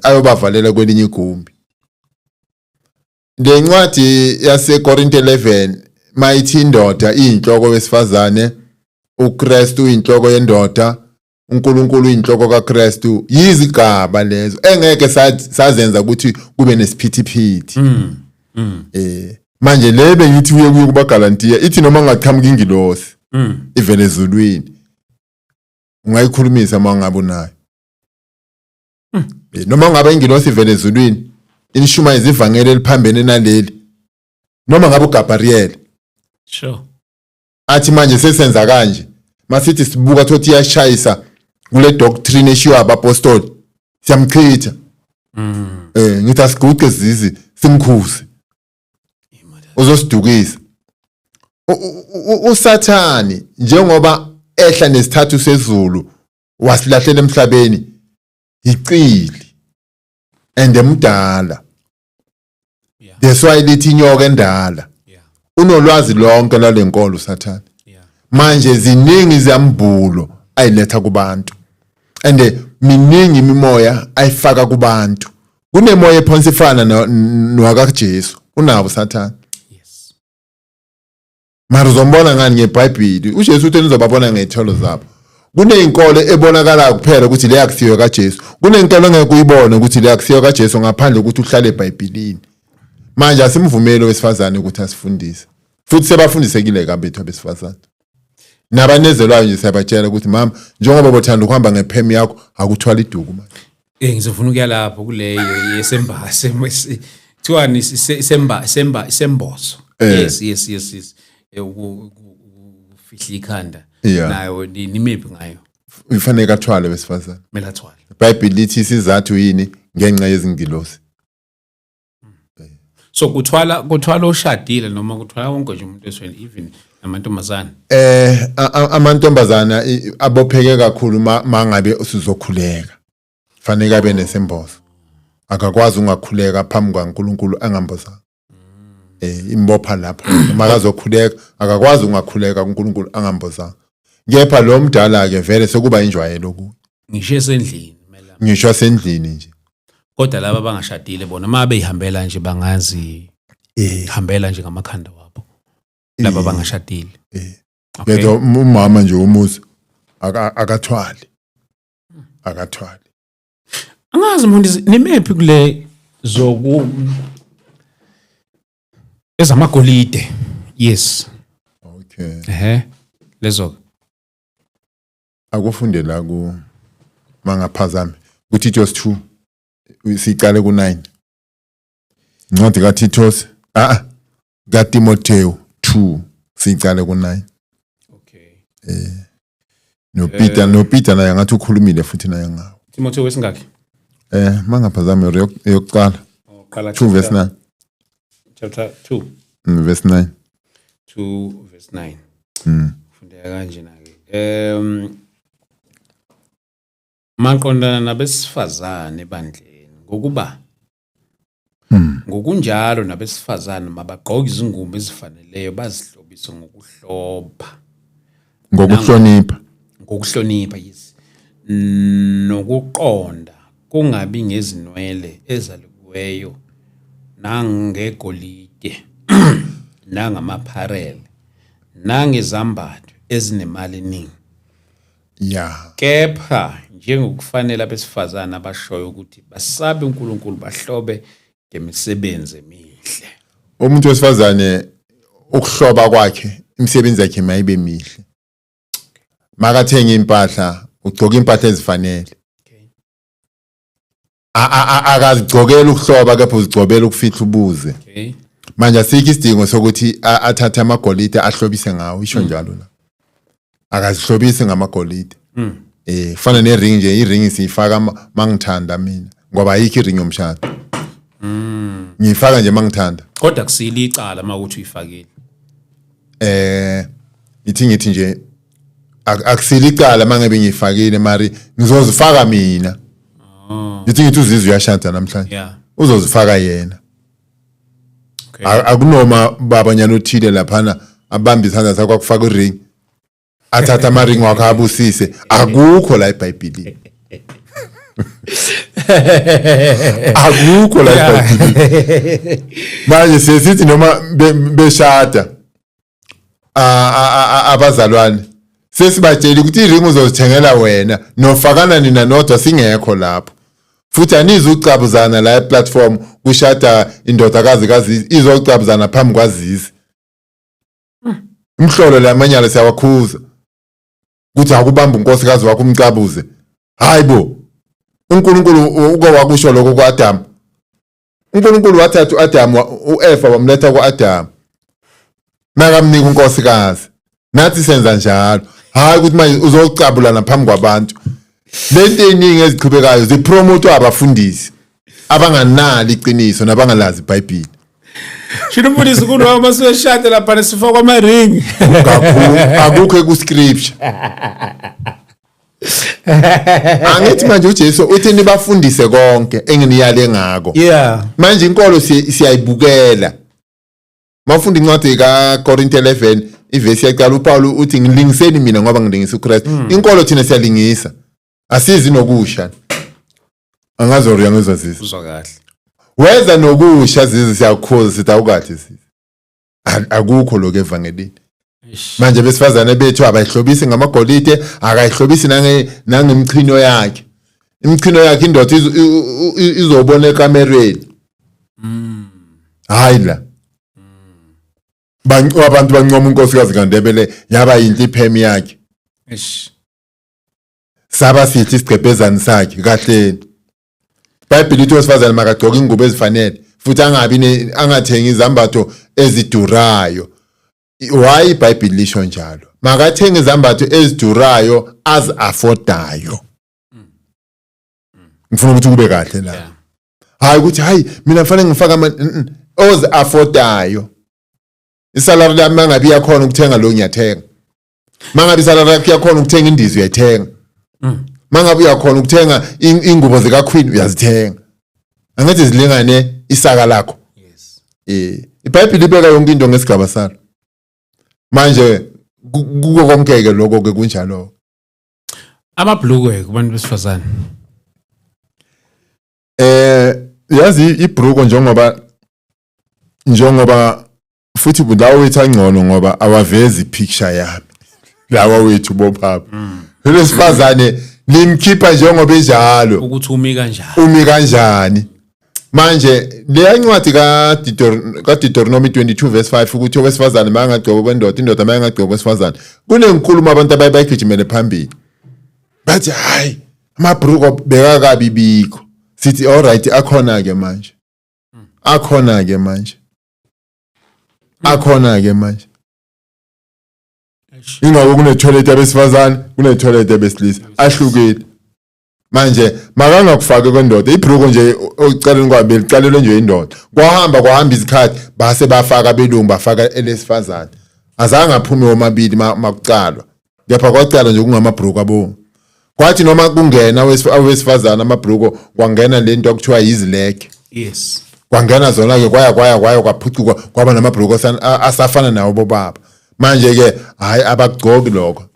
Ayobavalela kwelinye igumbi. Lencwadi yaseKorinte 11 mayithi indoda iyinhloko wesifazane, uKristu uyinhloko yendoda, uNkulunkulu uyinhloko kaKristu, yizigaba lezo engeke sazenza ukuthi kube nesiphithiphithi. Manje le bengithi uye kuye kubaGalantiya, ithi noma ngaqhamuka ingilosi ivele ezulwini, ungayikhulumisa uma ngabe unayo. Noma ngabe ingilosi ivele ezulwini inishumayeza ivangeli eliphambene naleli, noma ngabe uGabriel athi manje sesenza kanje, masithi sibuka thothi iyashayisa kule doctrine eshiyo abapostoli, siyamchitha. Ngithi asiguqe Zizi simkhuze, uzosidukisa. uSathani njengoba ehla nesithathu sezulu wasilahlela emhlabeni, icili and emdala. That's why lithi inyoka endala. Unolwazi lonke lalenkolo uSathane. Manje ziningi izambulo ayiletha kubantu, and miningi imimoya ayifaka kubantu. Kunemoya ephonsa ifana nowakaJesu, unabo uSathane. Mara uzombona ngani ngeBhayibheli? UJesu uthi nizobabona ngezithelo zabo. Kunezinkolo ebonakala kuphela ukuthi le akusiyo kaJesu. Kunenkolo engeke uyibone ukuthi le akusiyo kaJesu ngaphandle ukuthi uhlale eBhayibhelini. Manje asimvumeli owesifazane ukuthi asifundise. Futhi sebafundisekile kabethu abesifazane. Nabanezelwayo nje siyabatshela ukuthi mama, njengoba bothanda ukuhamba ngephemi yakho, akuthwala iduku manje. Ngizofuna ukuya lapho kuleyo yesemba kuthiwani, semba semba sembozo. Yes, ukufihla ikhanda. Nayo nimephi ngayo? Ifanele athwale wesifazane. Kumele athwale. iBhayibheli lithi isizathu yini? Ngenxa yezingilosi. So kuthwala oshadile noma kuthwala wonke nje umuntu esweni, even namantombazane? Amantombazana abopheke kakhulu mangabe usuzokhuleka. Fanele abe nesembozo. Akakwazi ungakhuleka phambi kwaNkulunkulu angambozanga. Imbopha lapho. Makazokhuleka akakwazi ungakhuleka kuNkulunkulu angambozanga. Kepha lo mdala ke vele sekuba injwayelo kuye. Ngisho esendlini kumele. Ngisho sendlini nje. Kodwa laba abangashadile bona uma beyihambela nje bangazi hambela nje ngamakhanda wabo, laba abangashadile? Eh. Okay. Kodwa umama nje umuzi akathwali. Akathwali. Angazi mfundisi, nimephi kule zoku ezamagolide? Yes. Okay. Ehe, lezo. Akufunde la ku mangaphazami kuTitus 2, sicale ku9. Incwadi kaTitus, kaTimotheo 2, sicale ku9. Okay. noPeter naye ngathi ukhulumile futhi naye ngawo. Timothy wesingakhi? Mangaphazami eyokuqala. Qala. 2 verse 9. Chapter 2. Verse 9. 2 verse 9. Fundeka kanje na ke. Maqondana nabesifazane ebandleni, ngokuba ngokunjalo nabesifazane mabagqoke izingubo ezifaneleyo, bazihlobise ngokuhlobha. Ngokuhlonipha. Ngokuhlonipha, yes, nokuqonda, kungabi ngezinwele ezalukiweyo nangegolide nangamapharele nangezambatho ezinemali eningi, kepha njengokufanele abesifazane abashoyo ukuthi basabe uNkulunkulu, bahlobe ngemisebenzi emihle. Umuntu wesifazane ukuhloba kwakhe, imisebenzi yakhe mayibe mihle. Makathenga impahla, ugcoka impahla ezifanele. Akazigcokela ukuhloba, kepha uzigcobela ukufihla ubuze. Manje asikho isidingo sokuthi athathe amagolide ahlobise ngawo, isho njalo la. Akazihlobisi ngamagolide. Fana ne-ring nje, i-ring siyifaka mangithanda mina, ngoba ayikho i-ring yomshado. Ngiyifaka nje mangithanda. Kodwa kusile icala mawuthi uyifakile? Ithi ngithi nje akusile icala mangabe ngiyifakile, mari ngizozifaka mina. Ngithi uzizwe uyashada namhlanje. Uzozifaka yena. Akunoma babanyana othile laphana abamba isandla sakho akufaka i-ring. Athatha ama-ring wakho abusise. Akukho la eBhayibhelini. Akukho la eBhayibhelini. Manje sesithi noma beshada abazalwane, sesibatshela ukuthi i-ring uzozithengela wena, nofakana nina nodwa, singekho lapho. Futhi anizukucabuzana la e-platform kushada indodakazi kaZizi izocabuzana phambi kwaZizi. Umhlolo lamanyala siyawakhuza. Kuthi akubamba unkosikazi wakho umcabuze. Hayibo. uNkulunkulu uke wakusho lokho kuAdam. uNkulunkulu wathatha uAdam, uEva wamletha kuAdam. Nakamnika unkosikazi. Nathi senza njalo. Hayi ukuthi manje uzocabulana phambi kwabantu. Lento eningi eziqhubekayo zipromote abafundisi abanganali iqiniso nabangalazi iBhayibheli. Shilo mfundisi, kunoma masuyeshada lapha sifakwa ama-ring. Kakhulu akukho ku scripture. Angithi manje uJesu uthi nibafundise konke enginiyale ngako. Manje inkolo siyayibukela. Mawufunda incwadi kaKorinte 11 ivesi yaqala, uPaul uthi ngilingiseni mina ngoba ngilingisa uKristu. Inkolo thina siyalingisa. Asizi nokusha. Angazi or uyangizwa Zizi? Uzwa kahle. Weza nokusha Zizi, siyakukhuza, sithi awukahle Zizi. Akukho lokho evangelini. Manje besifazane bethu abayihlobisi ngamagolide, akayihlobisi nangemchino yakhe. Imchino yakhe indoda izobona ekamerweni. Hayi la. Abantu bancoma unkosikazi kaNdebele, yaba yinhle iphemi yakhe. Saba sithi isigqebhezani sakhe kahleni. iBhayibheli lithi owesifazane makagqoke ingubo ezifanele futhi angabi angathengi izambatho ezidurayo. Why iBhayibheli lisho njalo? Makathenge izambatho ezidurayo azi-affordayo. Ngifuna ukuthi kube kahle la. Hayi ukuthi hayi mina kufanele ngifake ama ozi-affordayo. Isalary lami mangabe iyakhona ukuthenga lo ngiyathenga. Mangabe isalary yakho iyakhona ukuthenga indiza uyayithenga. Mangabe uyakhona ukuthenga ingubo zika Queen uyazithenga. Angithi zilingane isaka lakho. Yes. IBhayibheli libeka yonke into ngesigaba salo. Manje kuko konke ke lokho ke kunjalo. Amabhlukwe kubantu besifazane. Yazi ibhruko njengoba futhi lawo wethu angcono ngoba awavezi picture yami. Lawa wethu bobaba. Lesifazane limkhipha njengoba enjalo. Ukuthi umi kanjani. Umi kanjani. Manje leya ncwadi kaDeuteronomy 22 verse 5 ukuthi owesifazane mayangagqoka kwendoda, indoda mayangagqoka kwesifazane. Kunenkulumo abantu abaye bayigijimele phambili. Bathi hayi amabhruko bekakabi bikho. Sithi all right akhona ke manje. Akhona ke manje. Akhona ke manje. Ingakho kune toilet yabesifazane, kune toilet yabesilisa. Ahlukile. Manje makangakufaki kwendoda ibhruko nje oceleni kwabe licalelwe nje indoda. Kwahamba izikhathi base bafaka abelungu bafaka elesifazane. Azange aphume womabili makucalwa. Kepha kwacala nje kungamabhruko abo. Kwathi noma kungena awesifazane amabhruko kwangena lento okuthiwa yizileke. Yes. Kwangena zona ke kwaya kwaphucuka kwaba namabhruko asafana nawo bobaba. Manje ke hayi abagcoki lokho.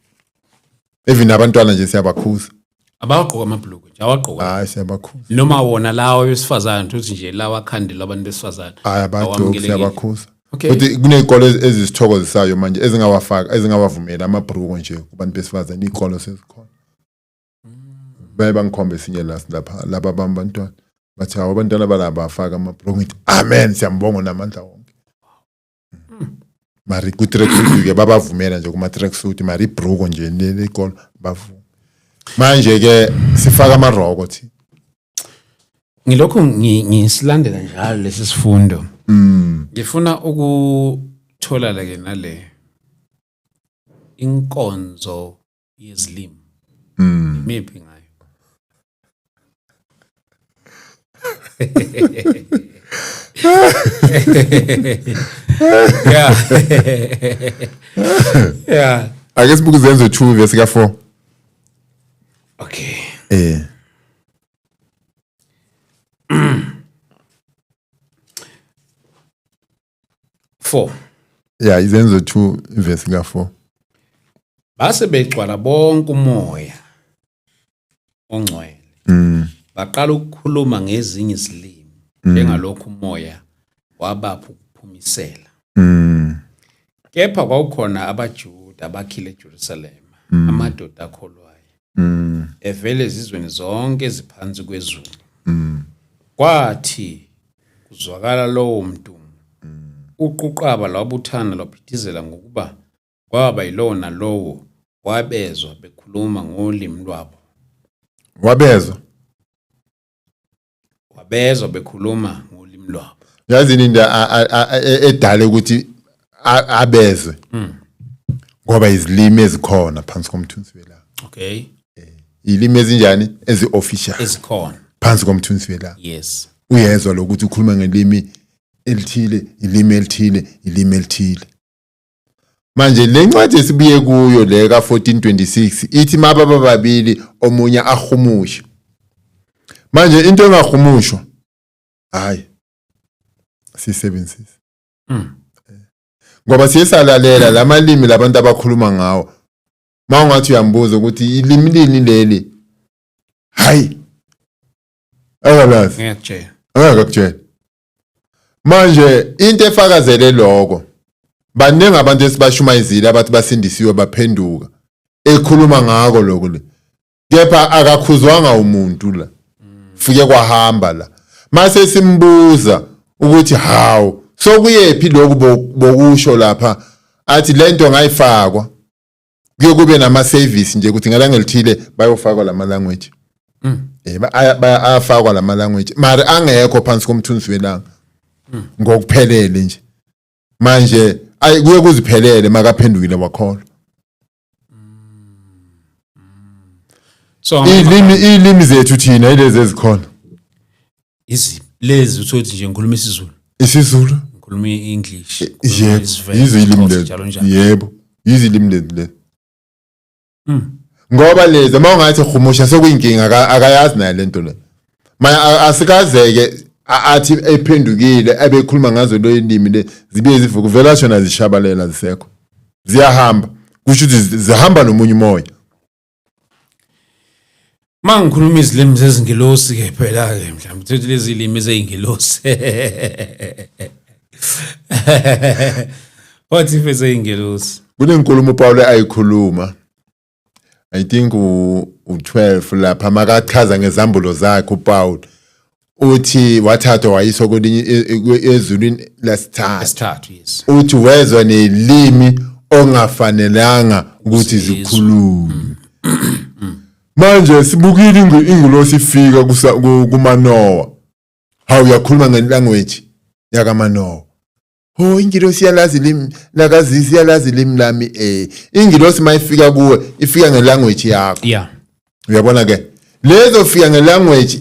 Even abantwana nje siyabakhuza. Abawagqoka amabhuluku nje, awagqoka. Hayi siyabakhuza. Noma wona lawa wesifazane uthi nje lawa akhandela abantu besifazane. Hayi abagqoki siyabakhuza. Okay. Futhi kunezikolo ezisithokozisayo manje ezingawafaka ezingawavumeli amabhruko nje kubantu besifazane, izikolo sezikhona. Baye bangikhombe esinye lapha laba bantwana. Bathi hawu abantwana balaba bafaka amabhruko, ngithi amen siyambonga namandla wonke. Mari ku tracksuit ke babavumela nje kuma tracksuit, mari ibhruko nje lekolo bavuma. Manje ke sifaka amaroko thi. Ngilokhu ngisilandela njalo lesi sifundo. Ngifuna ukuthola la ke nale inkonzo yezilimi. Imiphi ngayo? Yeah. Yeah. Ake sibuke Izenzo 2 verse ka 4. Okay. 4. Yeah, Izenzo 2 verse ka 4. Base begcwala bonke umoya ongcwele. Baqala ukukhuluma ngezinye izilimi njengalokhu umoya wabapha ukuphumisela. Kepha kwakukhona abaJuda abakhile eJerusalema, amadoda akholwayo. Evele ezizweni zonke eziphansi kwezulu. Kwathi kuzwakala lowo mdumo, uquqaba lwabuthana lwaphithizela ngokuba kwaba yilowo nalowo wabezwa bekhuluma ngolimi lwabo. Wabezwa? Wabezwa bekhuluma ngolimi lwabo. Yazi into edala ukuthi abezwe. Ngoba izilimi ezikhona phansi komthunzi welanga. Okay. Ilimi ezinjani? Ezi-official. Ezikhona. Phansi komthunzi welanga. Yes. Uyezwa lokuthi ukhuluma ngelimi elithile, ilimi elithile, ilimi elithile. Manje le ncwadi esibuye kuyo le ka 1426 ithi mababa babili omunye ahumushe. Manje into engahumushwa hayi sisebenzise. Ngoba siyesalalela lamalimi labantu abakhuluma ngawo. Mawungathi uyambuza ukuthi ilimi lini leli? Hayi. Akalazi. Ngiyakutshela. Akakutshela. Manje into efakazele lokho baningi abantu esibashumayizile abathi basindisiwe baphenduka ekhuluma ngako lokho le. Kepha akakhuzwanga umuntu la. Fike kwahamba la. Mase simbuza ukuthi hawu sokuyephi lokhu bokusho lapha, athi lento ngayifakwa. Kuye kube nama service nje ukuthi ngelanga elithile bayofakwa lama language. Ayafakwa lama language mara angekho phansi komthunzi welanga ngokuphelele nje. Manje ay kuye kuziphelele makaphendukile wakholwa. So Ilimi zethu thina ilezi ezikhona. Izi lezi uthothi nje ngikhuluma isiZulu. IsiZulu, ngikhuluma iEnglish, yebo, yizo ilimi lezi. Njalo njalo. Yebo, yizo ilimi lezi lezi. Ngoba lezi uma ungathi humusha sekuyinkinga, akayazi naye lento le. Manje asikazeke athi ephendukile ebekhuluma ngazo lo ilimi le zibuye zivuke vele ashona zishabalela zisekho. Ziyahamba. Kusho ukuthi zihamba nomunye umoya. Mangikhuluma izilimi zezingilosi ke phela ke mhlawumbe uthi lezi limi zezingilosi. What if ezingilosi? Kunenkulumo uPaul ayikhuluma. I think u12 lapha makachaza ngezambulo zakhe uPaul. Uthi wathathwa wayiswa kwelinye ezulwini lesithathu. Lesithathu, yes. Uthi wezwa nelimi ongafanelanga ukuthi zikhulume. Manje sibukile ingulosi ifika kuManowa. Hawu, uyakhuluma ngelanguage yakaManowa. Oh, ingilosi yalazi limi lakazisi, yalazi limi lami. Ingilosi mayifika kuwe ifika ngelanguage yakho. Uyabona ke? Lezo fika ngelanguage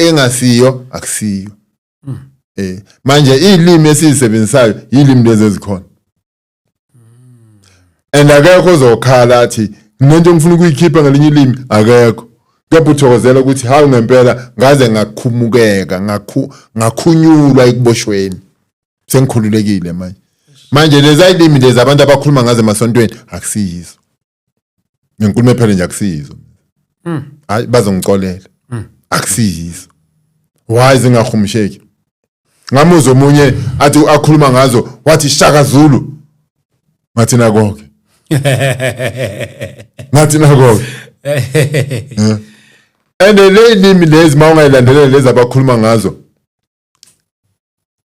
engasiyo akusiyo. Manje ilimi esizisebenzisayo yilimi lezi ezikhona. And akekho ozokhala athi nento engifuna ukuyikhipha ngelinye ilimi, akekho. Kepha uthokozela ukuthi hawu ngempela ngaze ngakhumukeka, ngakhunyulwa ekuboshweni. Sengikhululekile manje. Manje lezi ilimi lezi abantu abakhuluma ngazo emasontweni akusiyizo. Ngenkulumo ephele nje akusiyizo. Hayi bazongicolela. Akusiyizo. Why zingahumusheki? Ngamuzwa omunye athi akhuluma ngazo wathi Shaka Zulu. Ngathi nakonke. Ngathi nakonke. And le limi lezi mawungayilandelela lezi abakhuluma ngazo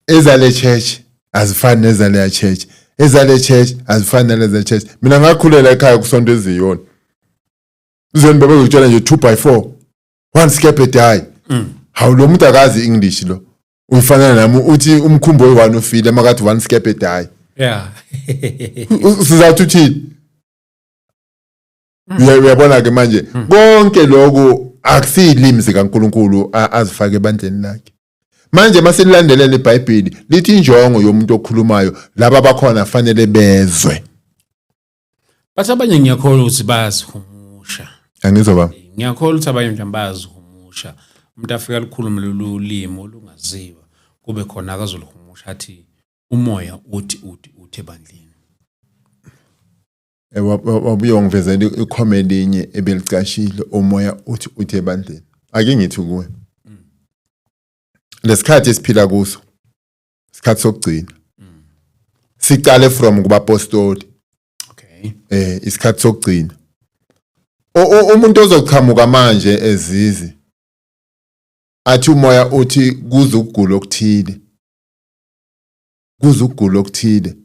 ezale church azifani nezale church, ezale church azifani naleze church. Mina ngakhulela ekhaya kusonto eziyona. Izoni babezokutshela nje 2 by 4 one skep a die. Hawu, lo muntu akazi English lo. Uyifanele nami uthi umkhumbi oyi-1 ufile makathi one skep a die. Sizathi uthini? Uyabona ke manje konke lokhu akusiyilimi zikaNkuluNkulu azifake ebandleni lakhe. Manje masililandelela iBhayibheli lithi injongo yomuntu okhulumayo laba bakhona fanele bezwe. Bathi abanye ngiyakholwa ukuthi bayazihumusha. Angizwa baba. Ngiyakholwa ukuthi abanye mhlawumbe bayazihumusha. Umuntu afika likhulume lolu limi olungaziwa kube khona akazolihumusha athi umoya uthi uthi uthi ebandleni. Wabuye wangivezela ikhome elinye ebelicashile umoya uthi uthi ebandleni. Ake ngithi kuwe. Lesikhathi esiphila kuso isikhathi sokugcina. Siqale from kubapostoli. Isikhathi sokugcina. Umuntu ozoqhamuka manje ezizi athi umoya uthi kuze ukugula okuthile. Kuze ukugula okuthile.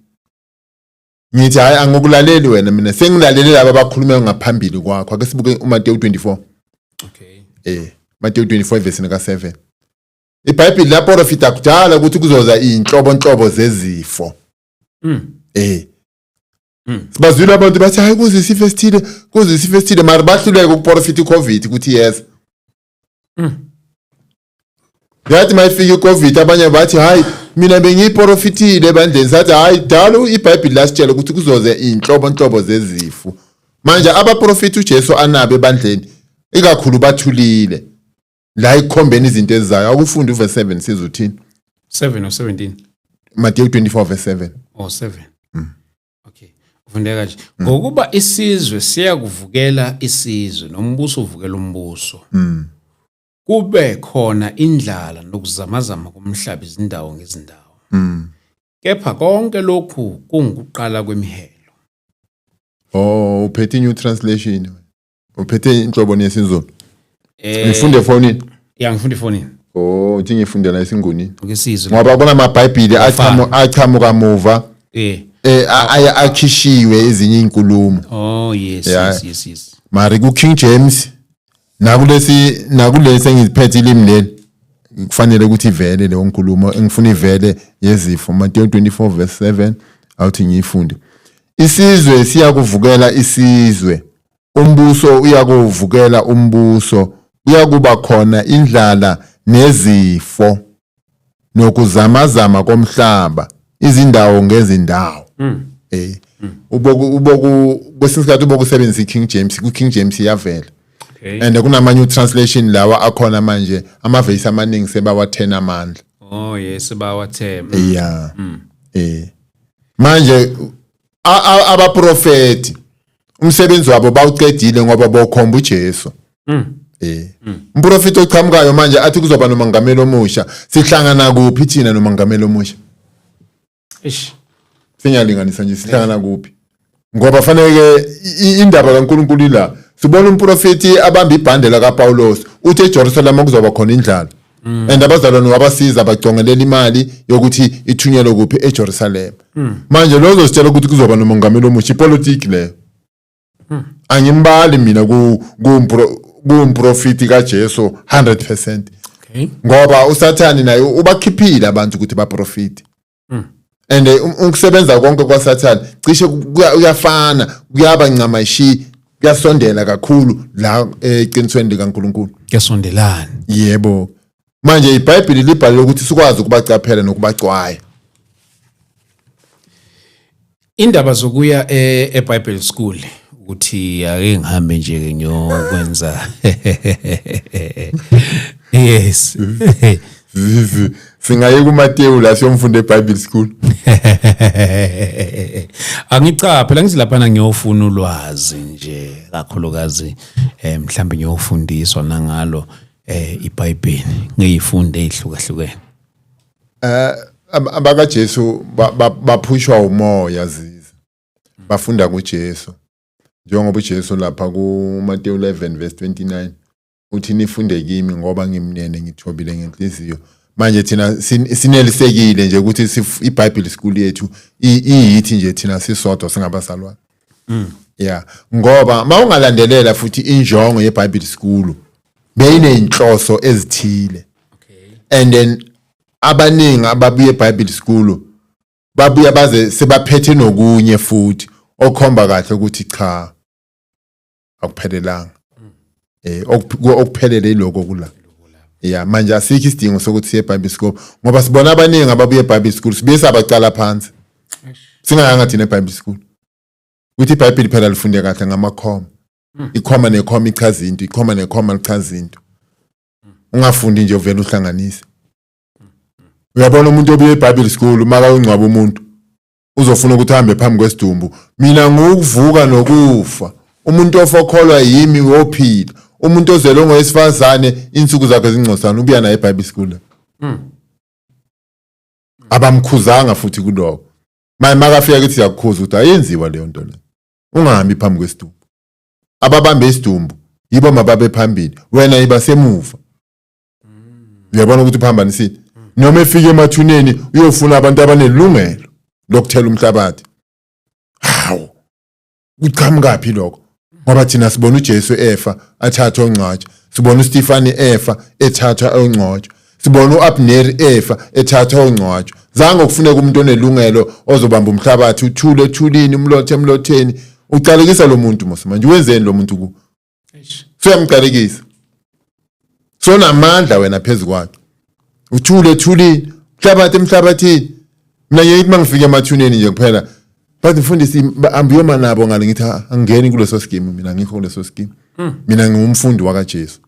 Ngithi hayi angikulaleli wena, mina sengilalele laba abakhuluma ngaphambili kwakho. Ake sibuke uMateyu 24. Mateyu 24 verse ka 7. iBhayibheli laprofita kudala ukuthi kuzoza inhlobo zezifo. Sibazwile abantu bathi hayi kuze isifo esithile, kuze isifo esithile, mara bahluleke ukuprofita iCovid ukuthi yes. Yathi mayifika iCovid abanye bathi hayi mina bengiyiprofitile ebandleni, sathi hayi dalo iBhayibheli lasitshela ukuthi kuzoze inhlobo zezifo. Manje abaprofiti uJesu anabe ebandleni ikakhulu bathulile la ikhombeni izinto ezizayo. Akufunde uverse 7 sizuthini? 7 or 17? Matthew 24 verse 7. Oh 7. Okay. Ufundeka nje. Ngokuba isizwe siyakuvukela isizwe nombuso uvukela umbuso. Kube khona indlala nokuzamazama komhlaba izindawo ngezindawo. Kepha konke lokhu kungukuqala kwemihelo. Oh, uphethe new translation. Uphethe inhlobo yesiZulu. Ngifunde efonini. Ya, ngifunde efonini. Oh, uthi ngifundela isiNguni. Ngesizwe. Ngoba kunamabhayibheli achamuka muva. Akhishiwe ezinye izinkulumo. Oh yes, Yeah. yes, yes, yes. Mari ku King James Nakulesi nakulesi engiziphethe ilimi leli kufanele ukuthi ivele leyo nkulumo engifuna ivele yezifo. Mateyu 24 verse 7, awuthi ngiyifunde. Isizwe siyakuvukela isizwe, umbuso uyakuvukela umbuso, kuyakuba khona indlala nezifo nokuzamazama komhlaba izindawo ngezindawo. Uboku uboku kwesinye isikhathi ubokusebenzisa i-King James, ku-King James iyavela. And kunamanye translation lawa akhona manje, amavesi amaningi sebawathena amandla. Oh yes, bawathema. Yeah. Manje abaprofeti umsebenzi wabo bawuqedile ngoba bokhomba uJesu. Umprofeti oqhamukayo manje athi kuzoba nomangameli omusha. Sihlangana kuphi thina nomangameli omusha? Eish. Sinyalinganisa nje, sihlangana kuphi? Ngoba fanele indaba kaNkulunkulu ila. Sibona umprofeti abamba ibhande la kaPaulos, uthi eJerusalem kuzoba khona indlala. And abazalwane wabasiza bacongelela imali yokuthi ithunyelwe kuphi, eJerusalem. Manje lo uzositshela ukuthi kuzoba nomongameli omusha, ipolitiki leyo. Angimbali mina ku kumprofiti kaJesu 100%. Ngoba uSathane naye ubakhiphile abantu ukuthi baprofiti. And ukusebenza konke kwaSathane cishe kuyafana, kuyaba ncamashi, kuyasondela kakhulu la eqinisweni likaNkulunkulu. Kuyasondelana. Yebo. Manje iBhayibheli libhalwe ukuthi sikwazi ukubacaphela nokubacwaya. Indaba zokuya eBible School, ukuthi ake ngihambe nje ngiyokwenza. Yes. Singaye kuMateyu la siyomfunda eBible School. Angicha phela, ngithi laphana ngiyofuna ulwazi nje kakhulukazi, mhlambe ngiyofundiswa nangalo iBhayibheli, ngiyifunde ezihlukahlukene. AbakaJesu baphushwa umoya ziza. Bafunda kuJesu. Njengoba uJesu lapha kuMateyu 11 verse 29 uthi nifunde kimi ngoba ngimnene ngithobile ngenhliziyo. Manje thina sinelisekile nje ukuthi iBible School yethu iyithi nje thina sisodwa singabazalwane. Yeah, ngoba mawungalandelela futhi injongo yeBible School beyineyinhloso ezithile. And then abaningi ababuye eBible School babuya baze sebaphethe nokunye futhi okhomba kahle ukuthi cha, akuphelelanga. Okuphelele iloko kula. Yeah, manje asikho isidingo sokuthi siye eBible School ngoba sibona abaningi ababuye eBible School sibuye sabacala phansi. Singayanga thina eBible School. Kuthi iBhayibheli phela lifunde kahle ngamakhoma. Ikhoma nekhoma ichaza into, ikhoma nekhoma lichaza into. Ungafundi nje uvela uhlanganise. Uyabona umuntu obuye eBible School maka ungcwaba umuntu uzofuna ukuthi ahambe phambi kwesidumbu. Mina ngukuvuka nokufa. Umuntu ofokholwa yimi wophila. Umuntu ozelwe ngowesifazane insuku zakhe zingcosana, ubuya naye eBible School. Abamkhuzanga futhi kuloko. Manje makafika kithi siyakukhuza ukuthi ayenziwa leyo nto leyo. Ungahambi phambi kwesidumbu. Ababambe isidumbu yibo mababe phambili, wena yiba semuva. Uyabona ukuthi uphambanisile. Noma efika emathuneni uyofuna abantu abanelungelo lokuthela umhlabathi. Hawu, kuqhamukaphi lokho? Ngoba thina sibona uJesu efa athathwa ongcwatshwa, sibona uStefani efa ethathwa ongcwatshwa, sibona uAbneri efa ethathwa ongcwatshwa. Zange kufuneka umuntu onelungelo ozobamba umhlabathi, uthule ethulini, umlothe emlotheni. Uqalekisa lo muntu mos, manje wenzeni lo muntu ku? Suyamqalekisa. Sonamandla wena phezulu kwakhe. Uthule ethulini, umhlabathi emhlabathini. Mina ngiye ngithi mangifika emathuneni nje kuphela, bathi mfundisi ambiyoma nabo ngale, ngithi angingeni kuleso scheme mina, ngikho kuleso scheme. Mina ngingumfundi wakaJesu.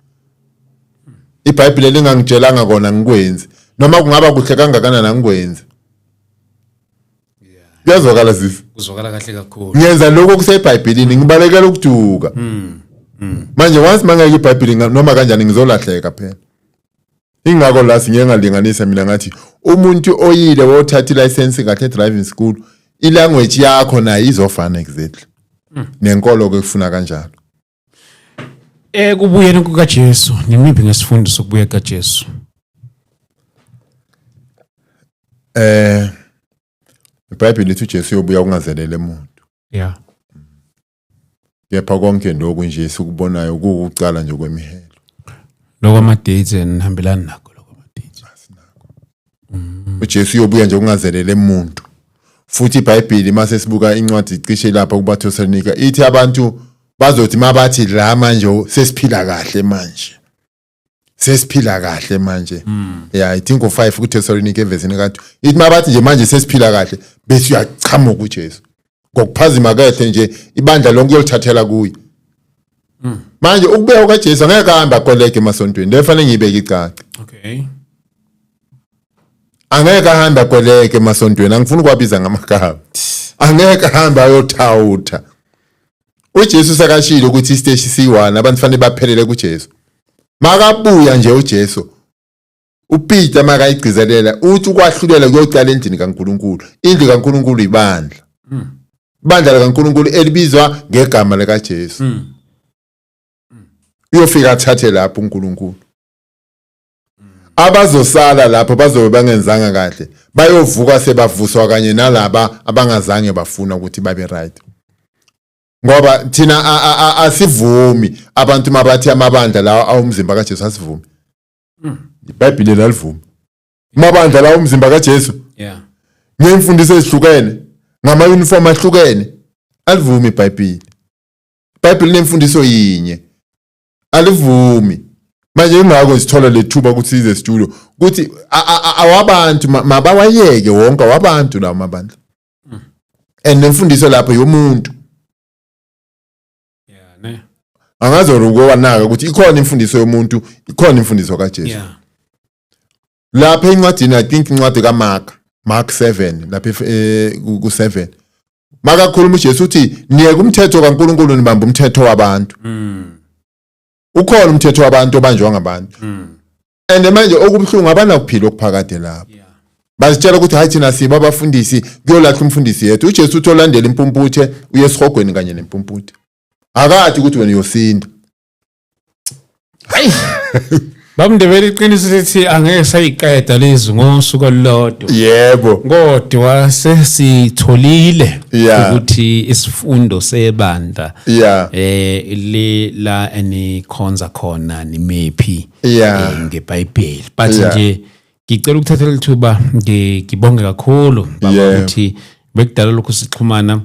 IBhayibheli lingangitshelanga kona ngikwenzi. Noma kungaba kuhle kangakanani angikwenzi. Kuyazwakala sisi? Kuzwakala kahle kakhulu. Ngiyenza lokho kuseBhayibhelini, ngibalekela ukuduka. Manje once mangeke iBhayibheli noma kanjani ngizolahleka phela. Ingakho la singiye ngalinganisa mina ngathi umuntu oyile wothatha ilicense kahle driving school, ilanguage yakho nayo izofana exactly. Nenkolo ke kufuna kanjalo. Ekubuyeni kukaJesu, nimiphi ngesifundo sokubuya kaJesu? IBhayibheli lithi uJesu uyobuya kungazelele umuntu. Kepha konke lokhu nje sikubonayo kuwukucala nje kwemihelo. Lokho ama-dates nihambelani nakho lokho ama-dates? UJesu uyobuya nje kungazelele umuntu. Futhi iBhayibheli mase sibuka incwadi cishe lapha kubaThesalonika ithi abantu bazothi mabathi la manje sesiphila kahle manje. Sesiphila kahle manje. Yeah, I think u5 kuThesalonika evesini ka2. Ithi mabathi nje manje sesiphila kahle bese uyachamuka uJesu. Ngokuphazima kehle nje ibandla lonke uyolithathela kuye. Manje ukubuya kukaJesu angeke ahambe akoleke emasontweni. Lefanele ngiyibeke icace. Okay. Angeke ahambe akoleke emasontweni, angifuni ukwabiza ngamagama. Angeke ahambe ayothawutha. uJesu sekashilo ukuthi isiteshi siyi-1 abantu fanele baphelele kuJesu. Makabuya nje uJesu, uPeter makayigcizelela uthi ukwahlulela kuyocala endlini kaNkuluNkulu. Indlu kaNkuluNkulu ibandla. Ibandla likaNkuluNkulu elibizwa ngegama likaJesu. Uyofika athathe lapho uNkulunkulu. Abazosala lapho bazobe bangenzanga kahle, bayovuka sebavuswa kanye nalaba abangazange bafuna ukuthi babe right. Ngoba thina asivumi abantu mabathi amabandla lawa awumzimba kaJesu, asivumi. iBhayibheli lalivumi. Amabandla lawa umzimba kaJesu. Ngemfundiso ezihlukene, ngama uniform ahlukene, alivumi iBhayibheli. iBhayibheli nemfundiso yinye. Alivumi. Manje ingakho sithola lethuba ukuthi size studio ukuthi awabantu mabawayeke wonke awabantu lawo mabandla. And nemfundiso lapho yomuntu. Yeah, ne. Angazi ukuwanaka ukuthi ikhona imfundiso yomuntu, ikhona imfundiso kaJesu. Lapha encwadini, I think incwadi kaMark, Mark 7 lapha ku 7. Makakhuluma uJesu uthi niyeke umthetho kaNkuluNkulu nibamba umthetho wabantu. Ukhona umthetho wabantu obanjwa ngabantu. And manje okubuhlungu abanakuphila okuphakade lapho. Bazitshela ukuthi hayi thina siba abafundisi kuyolahla umfundisi yethu. uJesu uthi olandela impumputhe uye esihogweni kanye nempumputhe. Akathi ukuthi wena uyosinda. Bamndebele iqiniso lithi angeke sayiqeda lezi ngosuku olulodwa. Yebo. Kodwa sesitholile ukuthi isifundo sebandla le la enikhonza khona nimephi ngeBhayibheli. But nje ngicela ukuthatha lethuba ngibonge kakhulu baba ukuthi bekudala lokhu sixhumana,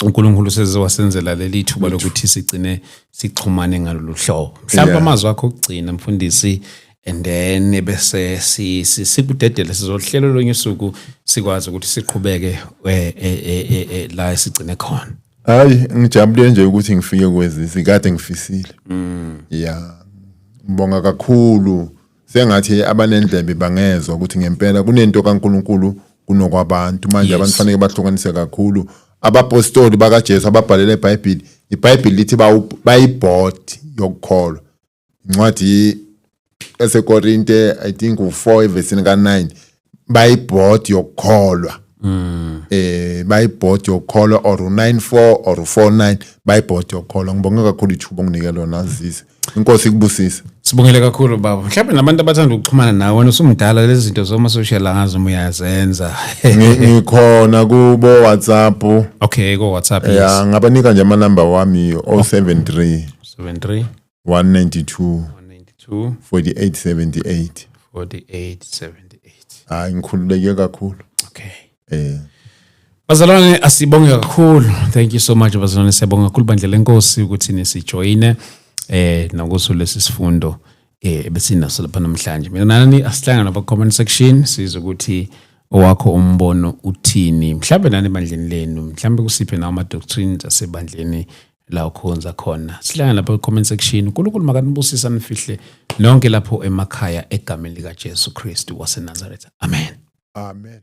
uNkulunkulu seze wasenzela leli thuba lokuthi sigcine sixhumane ngalolu hlobo. Mhlawumbe amazwi akho okugcina mfundisi, and then bese sikudedele sizohlela olunye usuku sikwazi ukuthi siqhubeke la esigcine khona. Hayi, ngijabule nje ukuthi ngifike kwezisi kade ngifisile. Yeah. Ngibonga kakhulu. Sengathi abanendlebe bangezwa ukuthi ngempela kunento kaNkuluNkulu kunokwabantu. Manje abantu fanele bahlukanise kakhulu. Abapostoli bakaJesu ababhalela iBhayibheli, iBhayibheli lithi bayibhodi yokukholwa. Incwadi eseKorinte I think u4 evesini ka9 bayibhodi yokukholwa. Bayibhodi yokukholwa or u94 or u49 bayibhodi yokukholwa. Ngibonge kakhulu ithuba onginike lona Azizi. Inkosi ikubusise. Sibongele kakhulu baba. Mhlawumbe nabantu abathanda ukuxhumana nawe, wena usumdala lezi zinto zoma social angazi uma uyazenza. Ngikhona kubo WhatsApp. Okay, ko WhatsApp. Yes. Yeah, ngabanika nje ama number wami 073 73 192 192 4878 4878. Hayi, ngikhululeke kakhulu. Okay. Bazalwane asibonge kakhulu. Thank you so much bazalwane, siyabonga kakhulu bandla lenkosi ukuthi nisijoyine nakuso lesi sifundo ebesinaso lapha namhlanje. Mina nani asihlangana lapha comment section sizwe ukuthi owakho umbono uthini. Mhlambe nani ebandleni lenu, mhlambe kusiphe nawo ama doctrines asebandleni la ukhonza khona. Sihlangana lapha comment section. uNkulunkulu makanibusise anifihle nonke lapho emakhaya egameni lika Jesu Kristu waseNazaretha. Amen. Amen.